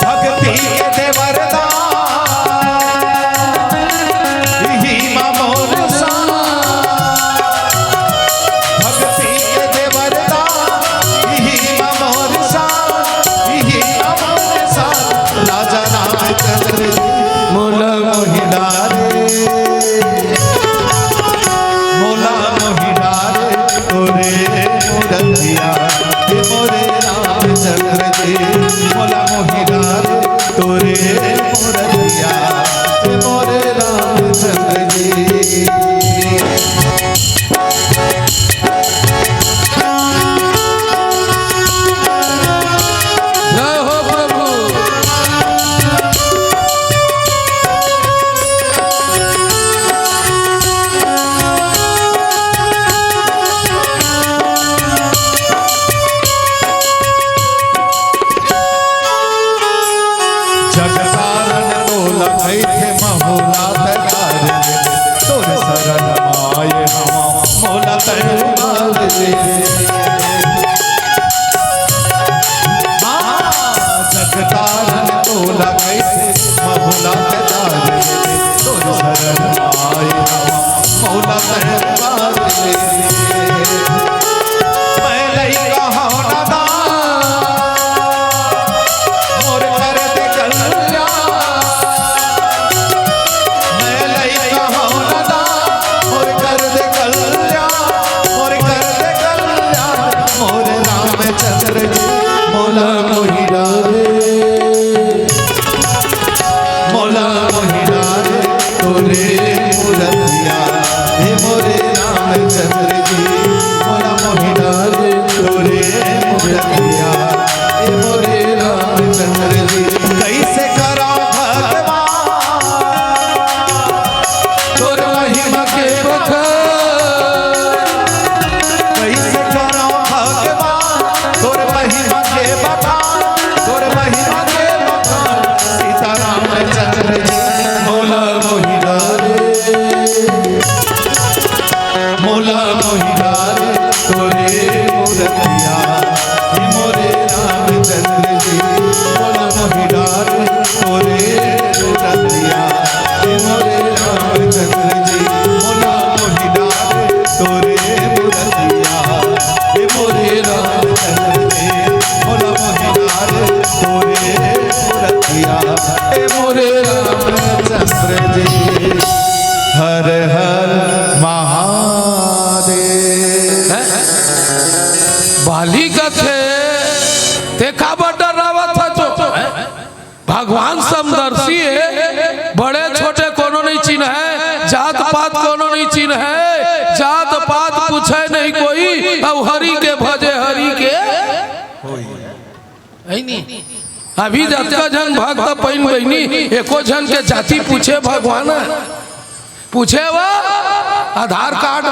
भक्ति के दे वरदान, इही मा मोर शान। भक्ति के दे वरदान, इही मा मोर शान, इही मा मोर शान। राजा रामचंद्र मोला मोहि डारे, मोला मोहि डारे तोरे मूरतिया, हे मोरे रामचंद्र जी, मोला मोहि डारे तोरे मूरतिया, हे मोरे रामचंद्र जी। जय हो प्रभु। जगतारन तोला कहिथे महुला तैयार, तोर शरण माए हवा मोला तैयार। हाँ, जगतारन तोला कहिथे महुला तैयार, तोर शरण माए हवा मोला तैयार। मैं लइका हौं नादान, मोर कर दे कल्याण। मैं लइका हौं नादान, मोर कर दे कल्याण, मोर कर दे कल्याण। मोर रामचंद्र जी मोला मोहि डारे, मोला मोहि डारे तोरे मूरतिया, हे मोरे रामचंद्र जी, मोला मोहि डारे तोरे मूरतिया, हे मोरे रामचंद्र जी। कइसे करा भगवान तोर महिमा के बखान। कइसे करा भगवान तोर महिमा के बखान, तोर महिमा के बखान। सीता रामचंद्र जी मोला मोहि डारे, मोला मोहि डारे तोरे मूरतिया, हे मोरे रामचंद्र जी, मोला मोहि डारे तोरे मूरतिया, हे मोरे रामचंद्र जी, मोला मोहि डारे तोरे मूरतिया, हे मोरे रामचंद्र जी, मोला मोहि डारे तोरे मूरतिया, हे मोरे रामचंद्र जी। हर हर महादेव। हैं? बाली कथे, ते काबर डरावत हस तो? हैं? भगवान समदर्शी हे, बड़े छोटे कोनो नइ चिन्हय, जात पात कोनो नइ चिन्हय, जात पात पूछय नहीं कोई, अउ हरि के भजे हरि के। हे नी? अभी जतका झन भक्त पइन बहिनी, एको झन के जाति पूछे भगवान? पूछे वो आधार कार्ड?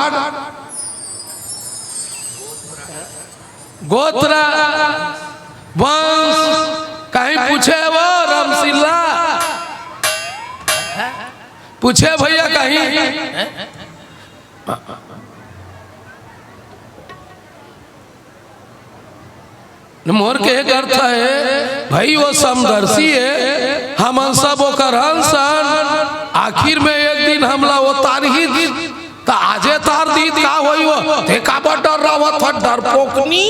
गोत्र, वंश, कहीं पूछे वो रामसिल्ला? पूछे भैया कहीं? मोर कहे के अर्थ हे, भाई वो समदर्शी हे, हमन सब ओकर अंश अन। आखिर में एक दिन हमला वो तारही, त आजे तार दी, का होई वो? ते काबर डर्रावत हस, डरपोकनी?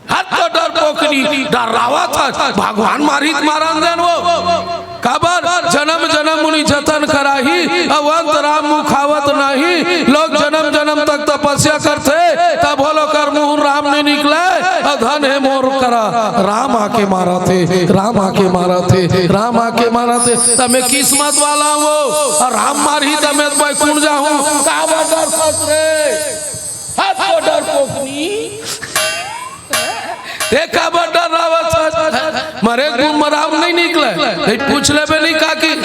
हद तो डरपोकनी, डर्रावत हस, भगवान मारही त मारन देन वो। काबर? जनम जनम मुनि जतन कराही, अउ अंत राम मुखावत नाही। लोग जनम जनम तक तपस्या करथे, तभो ले ओकर मुंह राम नइ निकलय। अउ धन हे मोर करा, राम आके मारत हे, राम आके मारत हे, राम आके मारत हे। त मैं किस्मत वाला हूँ, अउ राम मारही त मैं बैकुंठ जाहूँ। काबर डरथस रे? हद तो डरपोकनी। ते काबर डर्रावत हस? मरे के मुंह म राम नइ निकलय। नइ पूछ लेबे नइ का कि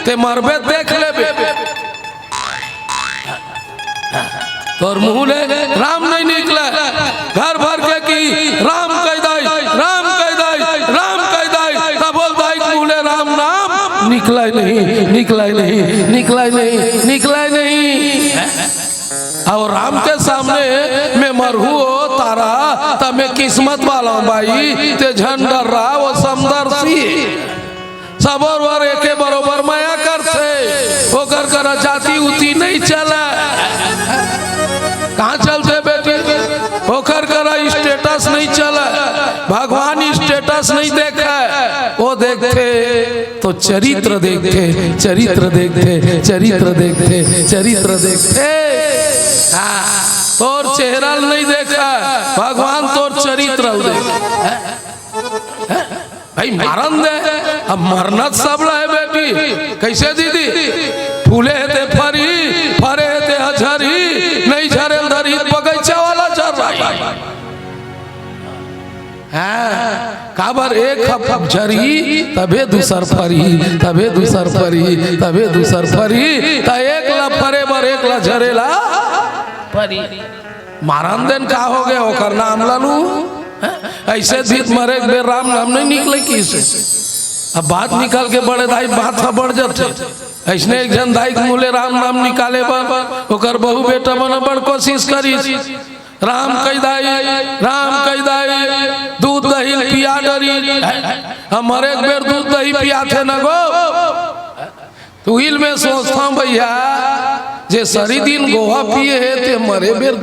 ते मरबे, देख लेबे। तोर मुंह ले राम नइ निकलय। घर भर के कि राम कहि दाई, राम कहि दाई, राम कहि दाई। तभो ले दाई के मुंह ले राम नाम निकलय नहीं, निकलय नहीं, निकलय नहीं, निकलय नहीं। अउ राम के सामने मैं मरहूँ ओ तारा, त मैं किस्मत वाला हूँ बाई, ते झन डर्रा, वो समदर्शी। सबो बर एके बरोबर मया करथे, ओकर करा जाति उति नइ चलय। कहाँ चलथे बेटी? ओकर करा status नइ चलय, भगवान status नइ देखय, वो देखथे तो चरित्र देखथे, चरित्र देखथे, चरित्र देखथे, चरित्र देखथे। हाँ, तोर चेहरा ल नइ देखय, भगवान तोर चरित्र ल देखथे। भाई मारन दे, अब मरना त सबला हे बेटी। कइसे दीदी? फूले हे ते फरही, फरे हे ते ह झरही, नइ झरे ल धरही त बगइचा वाला झर्राही। हाँ, काबर एक ह झरही, तभे दूसर फरही, तभे दूसर फरही, तभे दूसर फरही, त एक ला फरे बर एक ला झरे ला फरही। मारन देन का होगे, ओकर नाम ल लूँ। हाँ? अइसे भी त मरे के बेर राम नाम नइ निकलय किसे। अब बात निकल के बड़े दाई, बात ह बढ़ जाथे। अइसने एक झन दाई के मुँह ले राम नाम निकाले बर ओकर बहू बेटा मन बड़ कोशिश करिस। राम कहि दाई, राम कहि दाई, दूध दही ल पिया डरिन। अब मरे के बेर दूध दही पियाथे न गो। त उही ल मैं सोचथंव भइया, जे सरी दिन गोहा पिए हे ते मरे बेर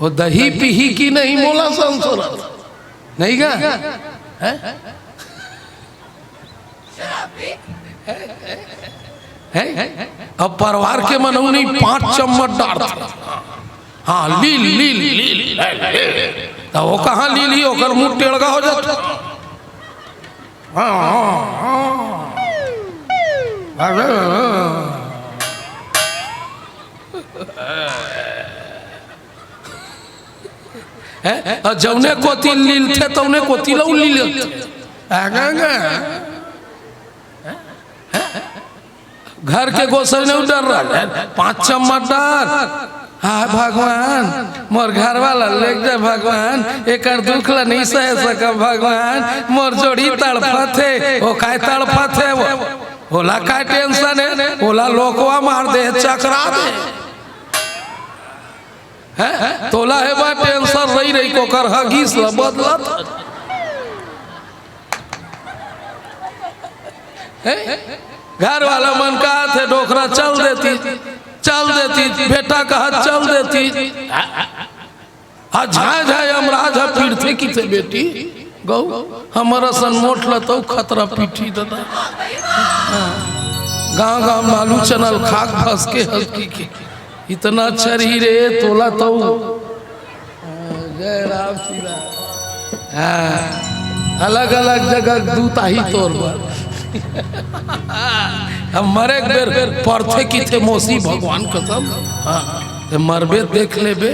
वो दही पीही कि नहीं, मोला संसोरत नहीं गा? हैं? हैं? अब परवार के मनऊ नहीं, पाँच चम्मच डारथे। हाँ, लील, लील, लील, लील। त वो कहाँ लीलही, ओकर मुँह टेड़गा हो जाथे। हाँ, हाँ, हाँ। अरे, हैं? अउ जउने कोती लीलथे, तउने कोती लऊ लीलथे। आगा, आगा। घर के गोसई नइ डर्रा, पाँच चम्मच डार। हाँ भगवान, मोर घरवाला ल लेग जा भगवान, एकर दुख ल नइ सहे सकव भगवान, मोर जोड़ी तड़फत हे। ओ काय तड़फत हे वो? ओला काय tension हे? ओला लोकवा मार दे, चकरा दे। हैं? तोला हे बा tension रहि रहि के ओकर हगीस ल बदलत। हैं? घर वाला मन कहत हे डोकरा चल देतिस, चल देतिस, बेटा कहत चल देतिस। आ झाय झाय यमराज ह पीटथे किथे बेटी, गऊ, हमर असन मोठ ल तऊ खतरा पीटही ददा। हाँ। गाँव गाँव म आलू चना ल खाके भसके हस किके। इतना अच्छा रही रे तोला तऊ। हाँ, जय राम श्री राम। हाँ, अलग अलग जगह दूत आही तोर बर। अब मरे के बेर परथे किथे मौसी भगवान कसम। हाँ, ते मरबे देख लेबे।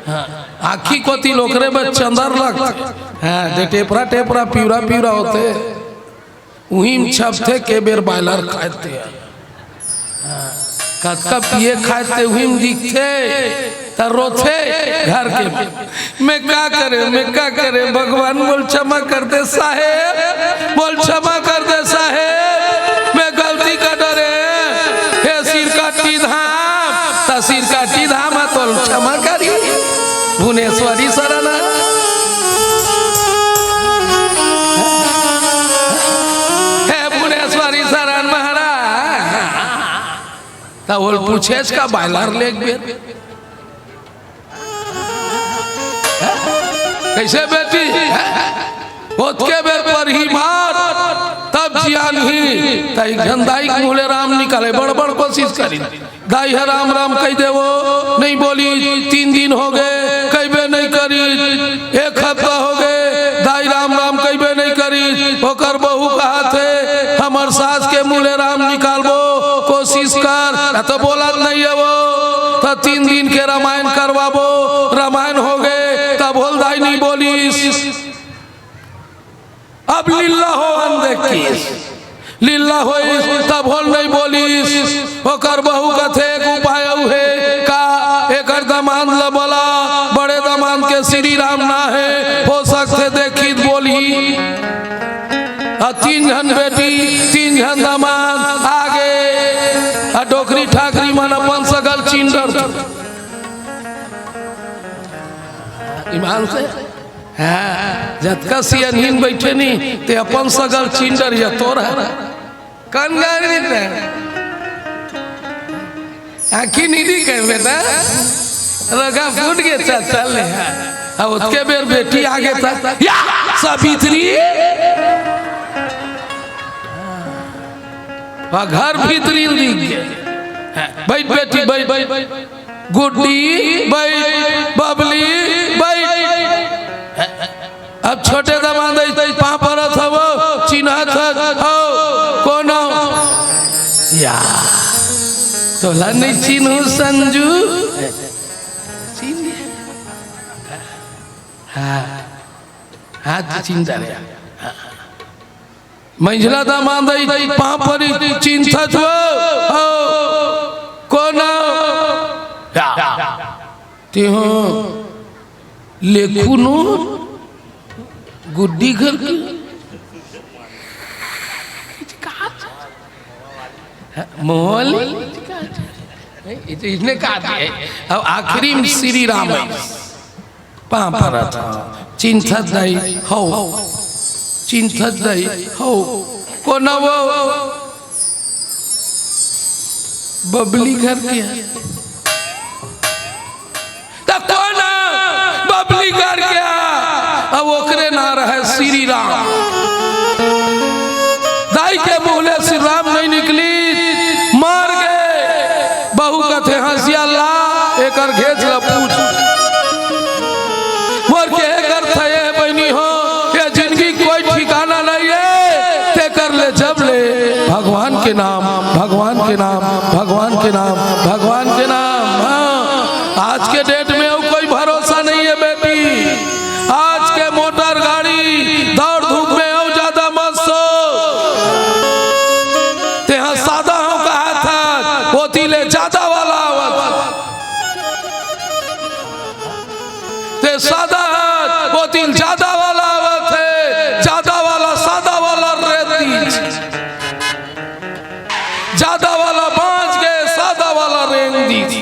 हाँ, आँखी कोती ल ओकरे बर चंदर लगथे। हाँ, जे टेपरा टेपरा पिवरा पिवरा होथे। उही म छपथे के बेर बायलर खाथे। हाँ। कतका पिए खाए ते उही में दिखथे, त रोथे घर के। मैं का करे, मैं का करे, भगवान बोल क्षमा कर दे साहेब, बोल क्षमा कर दे साहेब, मैं गलती कर डरे। हे सिरकाटी धाम, त सिरकाटी धाम ह तोल क्षमा करी। भुवनेश्वरी शरण, हे भुवनेश्वरी शरण महाराज, त ओल पूछेस का बायलर ले एक बेर। कइसे बेटी? ओतके बेर परही मार, तब जियानही। त एक झन दाई के मुँह ले राम निकले, बड़ बड़ कोशिश करी। दाई ह राम राम कहि देवो, नइ बोली, तीन दिन होगे, कहिबे नइ करी। एक हफ्ता होगे, दाई राम राम कहिबे नइ करी। ओकर बहू कहत हे, हमर सास के मुँह ले राम निकालबो, कोशिश कर, न त बोलत नइ हे वो। त तीन दिन के रामायण करवाबो, रामायण होगे, तब ओल दाई नइ बोलिस। अब लीला होवन देखिस, लीला होइस, तब ओल नइ बोलिस। ओकर बहू कथे, एक उपाय अउ हे का? एकर दमांद ल बला, बड़े दमांद के श्री राम नाम हे, हो सकथे देखही त बोलही। अउ तीन झन बेटी, तीन झन दमांद आगे, अउ डोकरी ठाकरी मन अपन सगल चिन डरथे। ईमान से, हाँ, जतका सियानहिन बइठे नहीं, ते अपन सगल चिन डरिया तोर हरा। कौन गाड़ी देते हैं? आँखी नइ दिखे बेटा, रोगा फूट गे, चल, चल ले। अब ओतके बेर बेटी आगे त, या सावित्री, वा घर भीतरी दिख गे। बइठ बेटी, बइठ, बइठ, गुड्डी बइठ, बबली बइठ। अब छोटे दमांद पाँव परत हवो, चिन्हत हवो, कोन हो? या, तोला नइ चिन्हूँ संजू। चिन्ह, हाँ, हाँ, चिन्ह डारे। मंझला दमांद पाँव परी, चिन्हत हवो, हो, कोन हो? या, तेहू लेखू नोर, गुड्डी घर के। मोहल, इसने कहा दिया है। अब आखिरी में श्री राम है। पाँव परत हवो, चिन्हत दाई हो, चिन्हत दाई हो, कोन वो? बबली घर के। त कोन बबली घर के? अब ओकरे नाम रहे श्री राम। दाई के मुँह ले श्री राम नइ निकलिस, मर गे। बहू कथे, हँसिया ला, एकर घेंच ल पूछ। मोर कहे कर अर्थ हे बहिनी हो, ये जिनगी कोई ठिकाना नइ हे, तेकर ले जब ले भगवान के नाम, भगवान के नाम, भगवान के नाम, भगवान के नाम। हाँ, आज के date में अउ कोई भरोसा नइ हे बेटी। आज के मोटर गाड़ी दौड़ धूप में अउ ज्यादा मत सो। तेहा सादा हँव कहा था, ओती ले ज्यादा वाला आवत। ते सादा हस, ओती ले ज्यादा वाला आवत हे, ज्यादा वाला सादा वाला रेंग दिस। ज्यादा वाला बाँच गे, सादा वाला रेंग दिस।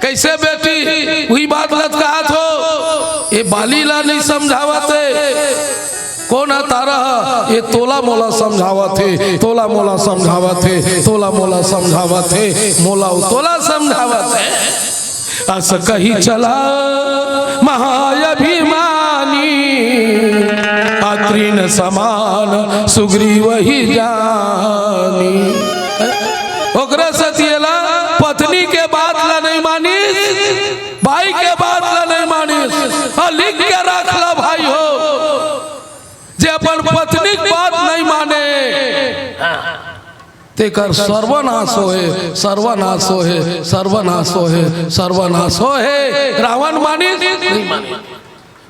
कइसे बेटी, उही बात ल त कहत हँव, ये बाली ला नइ समझावत हे। कोन ह तारा ह? ये तोला मोला समझावत हे, तोला मोला समझावत हे, तोला मोला समझावत हे, मोला अउ तोला समझावत हे। अस कहि चला महाअभिमानी, अत्रि न समान सुग्रीव ही जानी। ओकरे सेती एला पत्नी के बात ला नइ मानिस, बाई के बात ला नइ मानिस, अउ लिख के रख ला भाई हो, जे अपन पत्नी के बात नइ माने, तेकर सर्वनाश होहे, सर्वनाश होहे, सर्वनाश होहे, सर्वनाश होहे। रावण मानिस? नइ मानिस।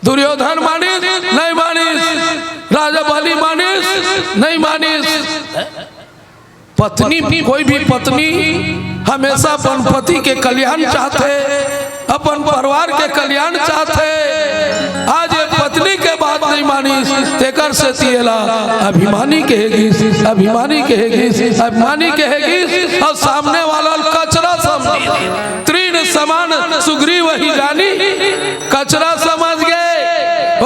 दुर्योधन मानिस? नइ मानिस। राजा बलि मानिस? नइ मानिस। पत्नी, कोई भी पत्नी हमेशा अपन पति के कल्याण चाहथे, अपन परिवार के कल्याण चाहथे। आज ये पत्नी के बात नहीं मानिस, तेकर सेती एला अभिमानी कहे गिस, अभिमानी कहे गिस, अभिमानी कहे गिस, अउ सामने वाला ल कचरा समझिस। तृण समान सुग्रीवहिं जानी, कचरा समझ गे।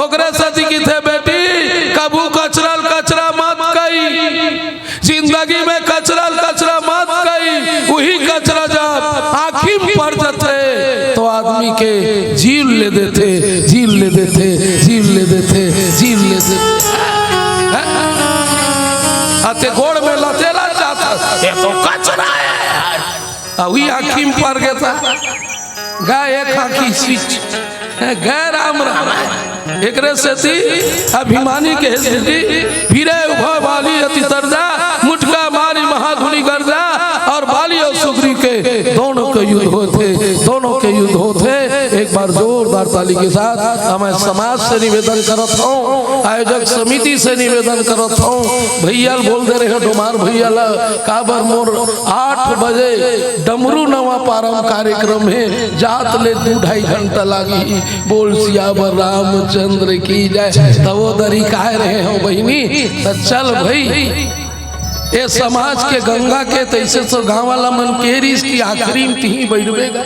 ओकरे सेती किथे, बेटी, कभू कचरा ल कचरा मत कही। जिंदगी में कचरा ल कचरा मत कही, उही कचरा जब आँखी में पड़ जथे, तो आदमी के जीव ले देथे, जीव ले देथे, जीव ले देथे, जीव ले देथे। हैं? अते गोड़ में लतेला जाता, ये तो कचरा है। अउ ई आँखी में पड़ गे त गा एक आँखी सीच, गा राम राम। एकरे सेती अभिमानी कहे सेती, फिरे उभय बाली अति तरजा, मुटका मारी महाधुनि गरजा। अउ बाली अउ सुग्रीव के दोनों के युद्ध होथे, दोनों के युद्ध होथे। एक बार जोरदार ताली के साथ हमें समाज से निवेदन करत हूँ, आयोजक समिति से निवेदन करत हूँ, भैया ल बोल दे रहे हो, डोमार भैया ल, काबर मोर आठ बजे डमरू नवा पारम कार्यक्रम हे, जात ले दू ढाई घंटा लागी। बोल सियावर रामचंद्र की जय। त वो दरी काय रहे हो बहिनी, त चल भई, ए समाज के गंगा के तइसे तो गाँव वाला मन के रिस की आखिरी में तिही बैठबे गा।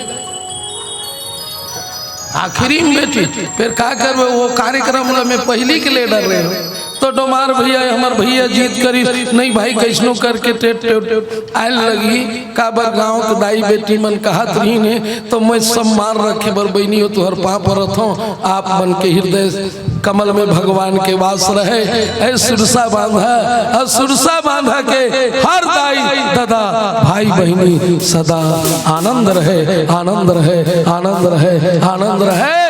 आखिरी में बेटी, फिर का करबे? वो कार्यक्रम ला मैं पहिली के ले डर रहे हो। तो डोमार भैया, हमर भैया जिद करिस, नहीं भाई, कइसनो करके टेट टेट आयल लगी। काबर गाँव के दाई बेटी मन कहत रहिन हे, तो मैं सम्मान रखे बर बहिनी हो, तुहर पाँव परत हूँ, आप मन के हृदय कमल में भगवान के वास रहे। ऐ सुरसा बांधा, अ सुरसा बांधा के हर दाई ददा भाई बहिनी सदा आनंद रहे, आनंद रहे, आनंद रहे, आनंद रहे।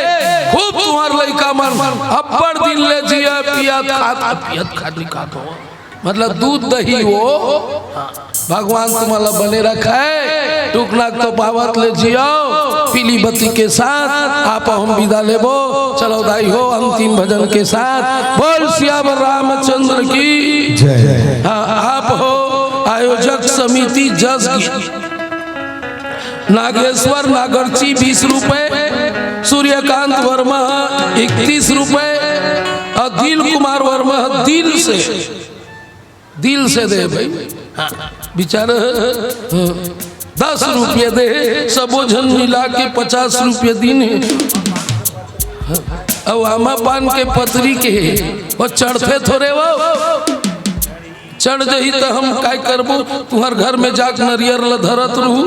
खूब तुम्हार लइका मन अब्बड़ दिन ले जिया, पियत खात, पियत खात नहीं खात हो, मतलब दूध दही वो। भगवान तुम्हारा बने रखे, टुकना तो पावत ले जियो, पीली बत्ती के साथ आप हम विदा लेबो। चलो दाई हो, अंतिम भजन के साथ बोल सियावर रामचंद्र की जय। हाँ, आप हो आयोजक समिति जस गीत। नागेश्वर नागरची बीस रुपए, सूर्यकांत वर्मा इकतीस रुपए अउ दिल कुमार वर्मा दिल से, दिल से दे भाई। हाँ, बिचारा, हाँ, दस रुपया दे, सबो झन मिला के पचास रुपया दिन हे। हाँ, अउ आमा पान के पतरी के हे, वो चढ़थे थोरे वो। चढ़ जही त हम काय करबो? तुहर घर में जाके नरियर ल धरत रहू,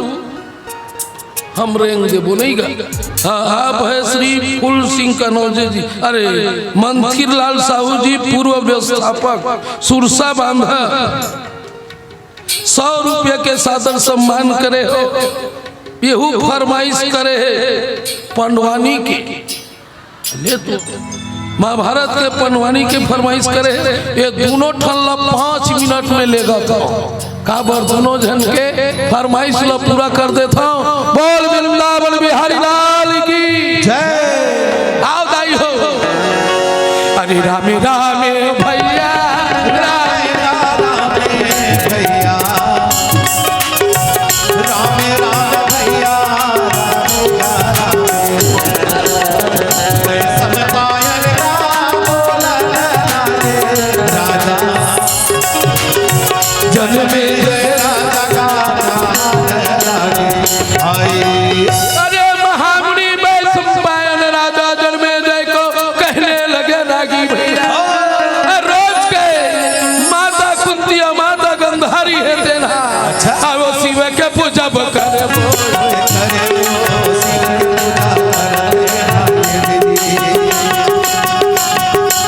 हम रेंग देबो नहीं गा। हाँ, आप है श्री फूल सिंह कनौजे जी, अरे मंथिर लाल साहू जी, पूर्व व्यवस्थापक सुरसा बांधा, सौ रुपया के सादर सम्मान करे हो, यहू फरमाइश करे हे पंडवानी के। ले तो महाभारत के पंडवानी के फरमाइश करे हे, ये दोनों ठन ला पाँच मिनट में लेगा तो काबर दोनों झन के फरमाइश ला पूरा कर देता हूँ। बोल वृंदावन बिहारी लाल की जय। आओ दाई हो। अरे रामे रामे भैया, रामे रामे भैया, रामे रामे भैया, रामे रामे। जय सब पायल राम बोला रे राजा। जन्मे जय राजा का भाई। अरे महामुनि वैशंपायन राजा जन्मे जय को कहने लगे रागी भैया। अरे रोज के माता कुंती अउ माता गंधारी हे तेना। अच्छा। अउ वो शिव के पूजब करे।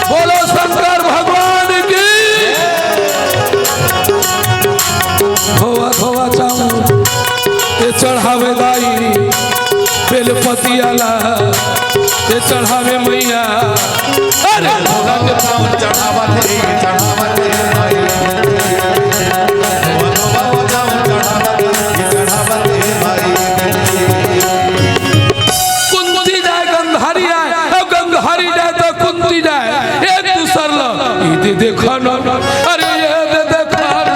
बोलो शंकर भगवान की। धोवा धोवा चाहूं, ये चढ़ावे दाई बेलपतिया ला, ये चढ़ावे मैया। अरे धोवा के पाँव चढ़ावा थे, चढ़ावा थे भाई। धोवा धोवा चाहूं, चढ़ावा थे, चढ़ावा थे भाई। कुंती जाय गंधारी आय, अउ गंधारी जाय त कुंती जाय, एक दूसर ल इदे देखा न, अरे ये दे देखा न,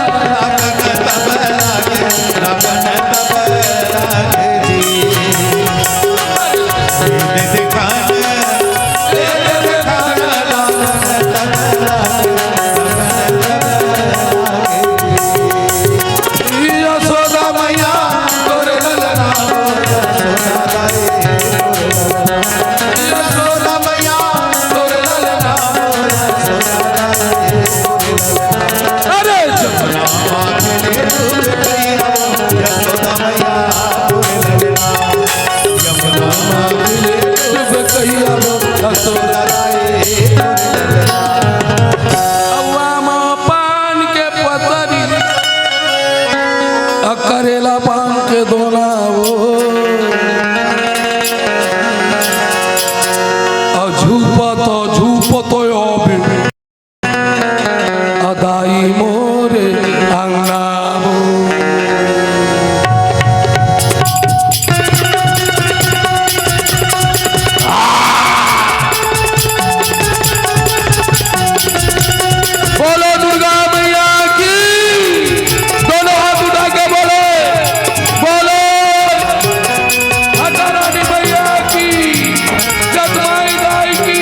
करेला पान के दोना वो। अउ झूपत, झूपत आबे। अ दाई मोरे अंगना वो। बोलो दुर्गा मैया की। दोनों हाथ उठा के बोले, बोलो माता रानी मैया की, जगमाई दाई की।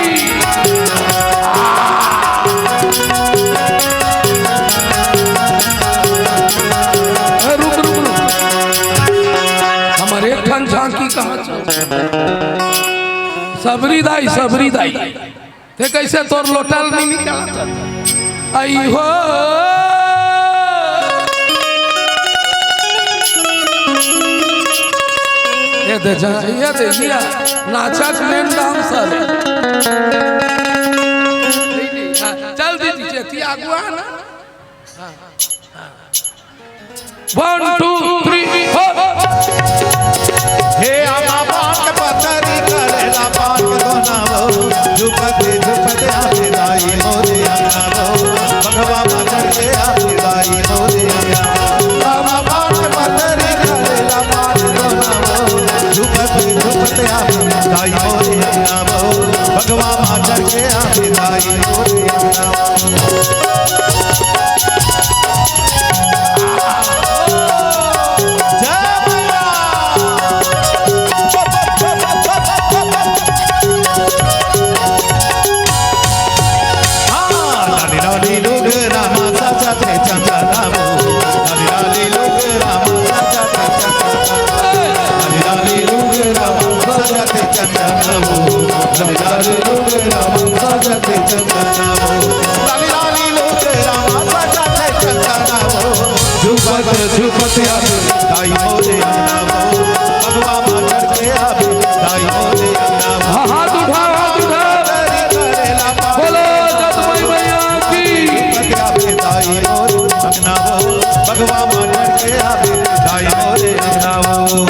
ए, रुक, रुक, रुक। हमर एक ठन झांकी कहाँ चल? सबरी दाई, सबरी दाई। ते कइसे तोर लोटा ल नइ निकालत? अई हो। ये दे जा, ये दे दिया। नाचक main dancer। चल दीदी, चेती आगुआ ना। One, two, three, four। हे आमा पान पतरी करेला पान के दोना वो, झुपते झुपते आवे दाई मोरे अंगना वो, बघवा मा चढ़ के आवे दाई मोरे अंगना वो। आमा पान पतरी करेला पान के दोना वो, झुपते झुपते आवे दाई मोरे अंगना वो, बघवा मा चढ़ के आवे दाई मोरे अंगना वो। जय मैया। हाँ, लाली लाली लुगरा मा सजत चंदना वो। लाली लाली लुगरा मा सजत चंदना वो। लाली लाली लुगरा मा सजत चंदना वो। लाली लाली लुगरा मा सजत चंदना वो। लाली लाली लुगरा मा सजत चंदना वो। झुपत झुपत आवे दाई मोरे अंगना वो। बघवा मा चढ़ के आवे दाई मोरे अंगना वो। हाँ, हाथ उठाओ, हाथ उठाओ। बोलो जगमाई मैया की। झुपत आवे दाई मोरे अंगना वो। बघवा मा चढ़ के आवे दाई मोरे अंगना वो।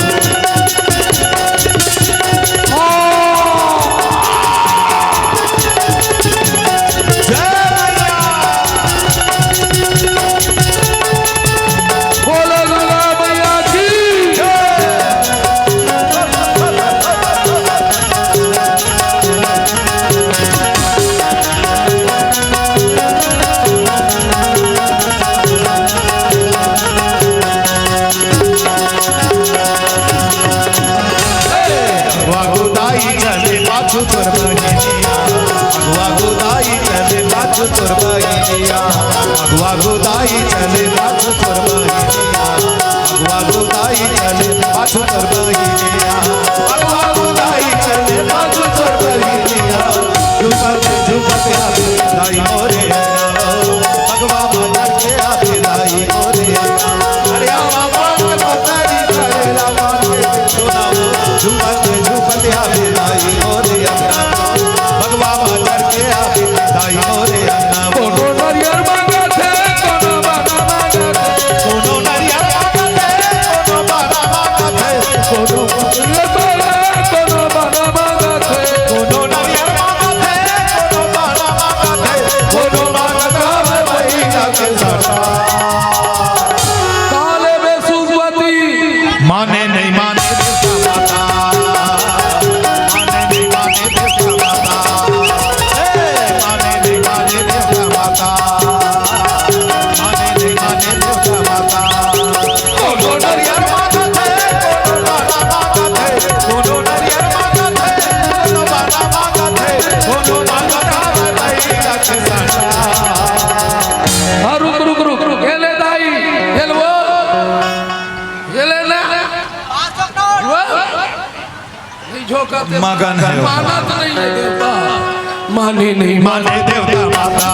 जय मैया। बोलो दुर्गा मैया की। अगुआ गोदाई चले पाछू तोर बहिनिया, अगुआ गोदाई चले पाछू तोर बहिनिया, अगुआ गोदाई चले पाछू तोर बहिनिया, अगुआ गोदाई चले पाछू तोर बहिनिया, अगुआ गोदाई चले पाछू तोर बहिनिया। झुमत झुमत आवे दाई मोरे अंगना वो, अगुआ मा चढ़ के आवे दाई मोरे अंगना। अरे आवा पान पतरी करेला पान के दोना वो, झुमत झुमत आवे दाई मोरे अंगना वो, अगुआ मा चढ़ के आवे दाई मोरे अंगना वो। कोनो नरियर मांगत हे, कोनो बाना मांगत हे, कोनो नरियर मांगत हे, कोनो बाना मांगत हे, कोनो माने नहीं माने देवता माता, माने नहीं माने देवता माता, हे, माने नहीं माने देवता माता, माने नहीं माने देवता माता। कोनो नरियर मांगत हे, कोनो बाना मांगत हे, कोनो नरियर मांगत हे, कोनो बाना मांगत हे, कोनो मांगत हे, भाई रख सटा। हाँ, रुक, रुक, रुक, रुक। ये ले दाई, ये ले वो। ये ले ना। वो। नहीं झोंका ते मगन है। मानत नहीं है देवता। माने नहीं माने देवता माता।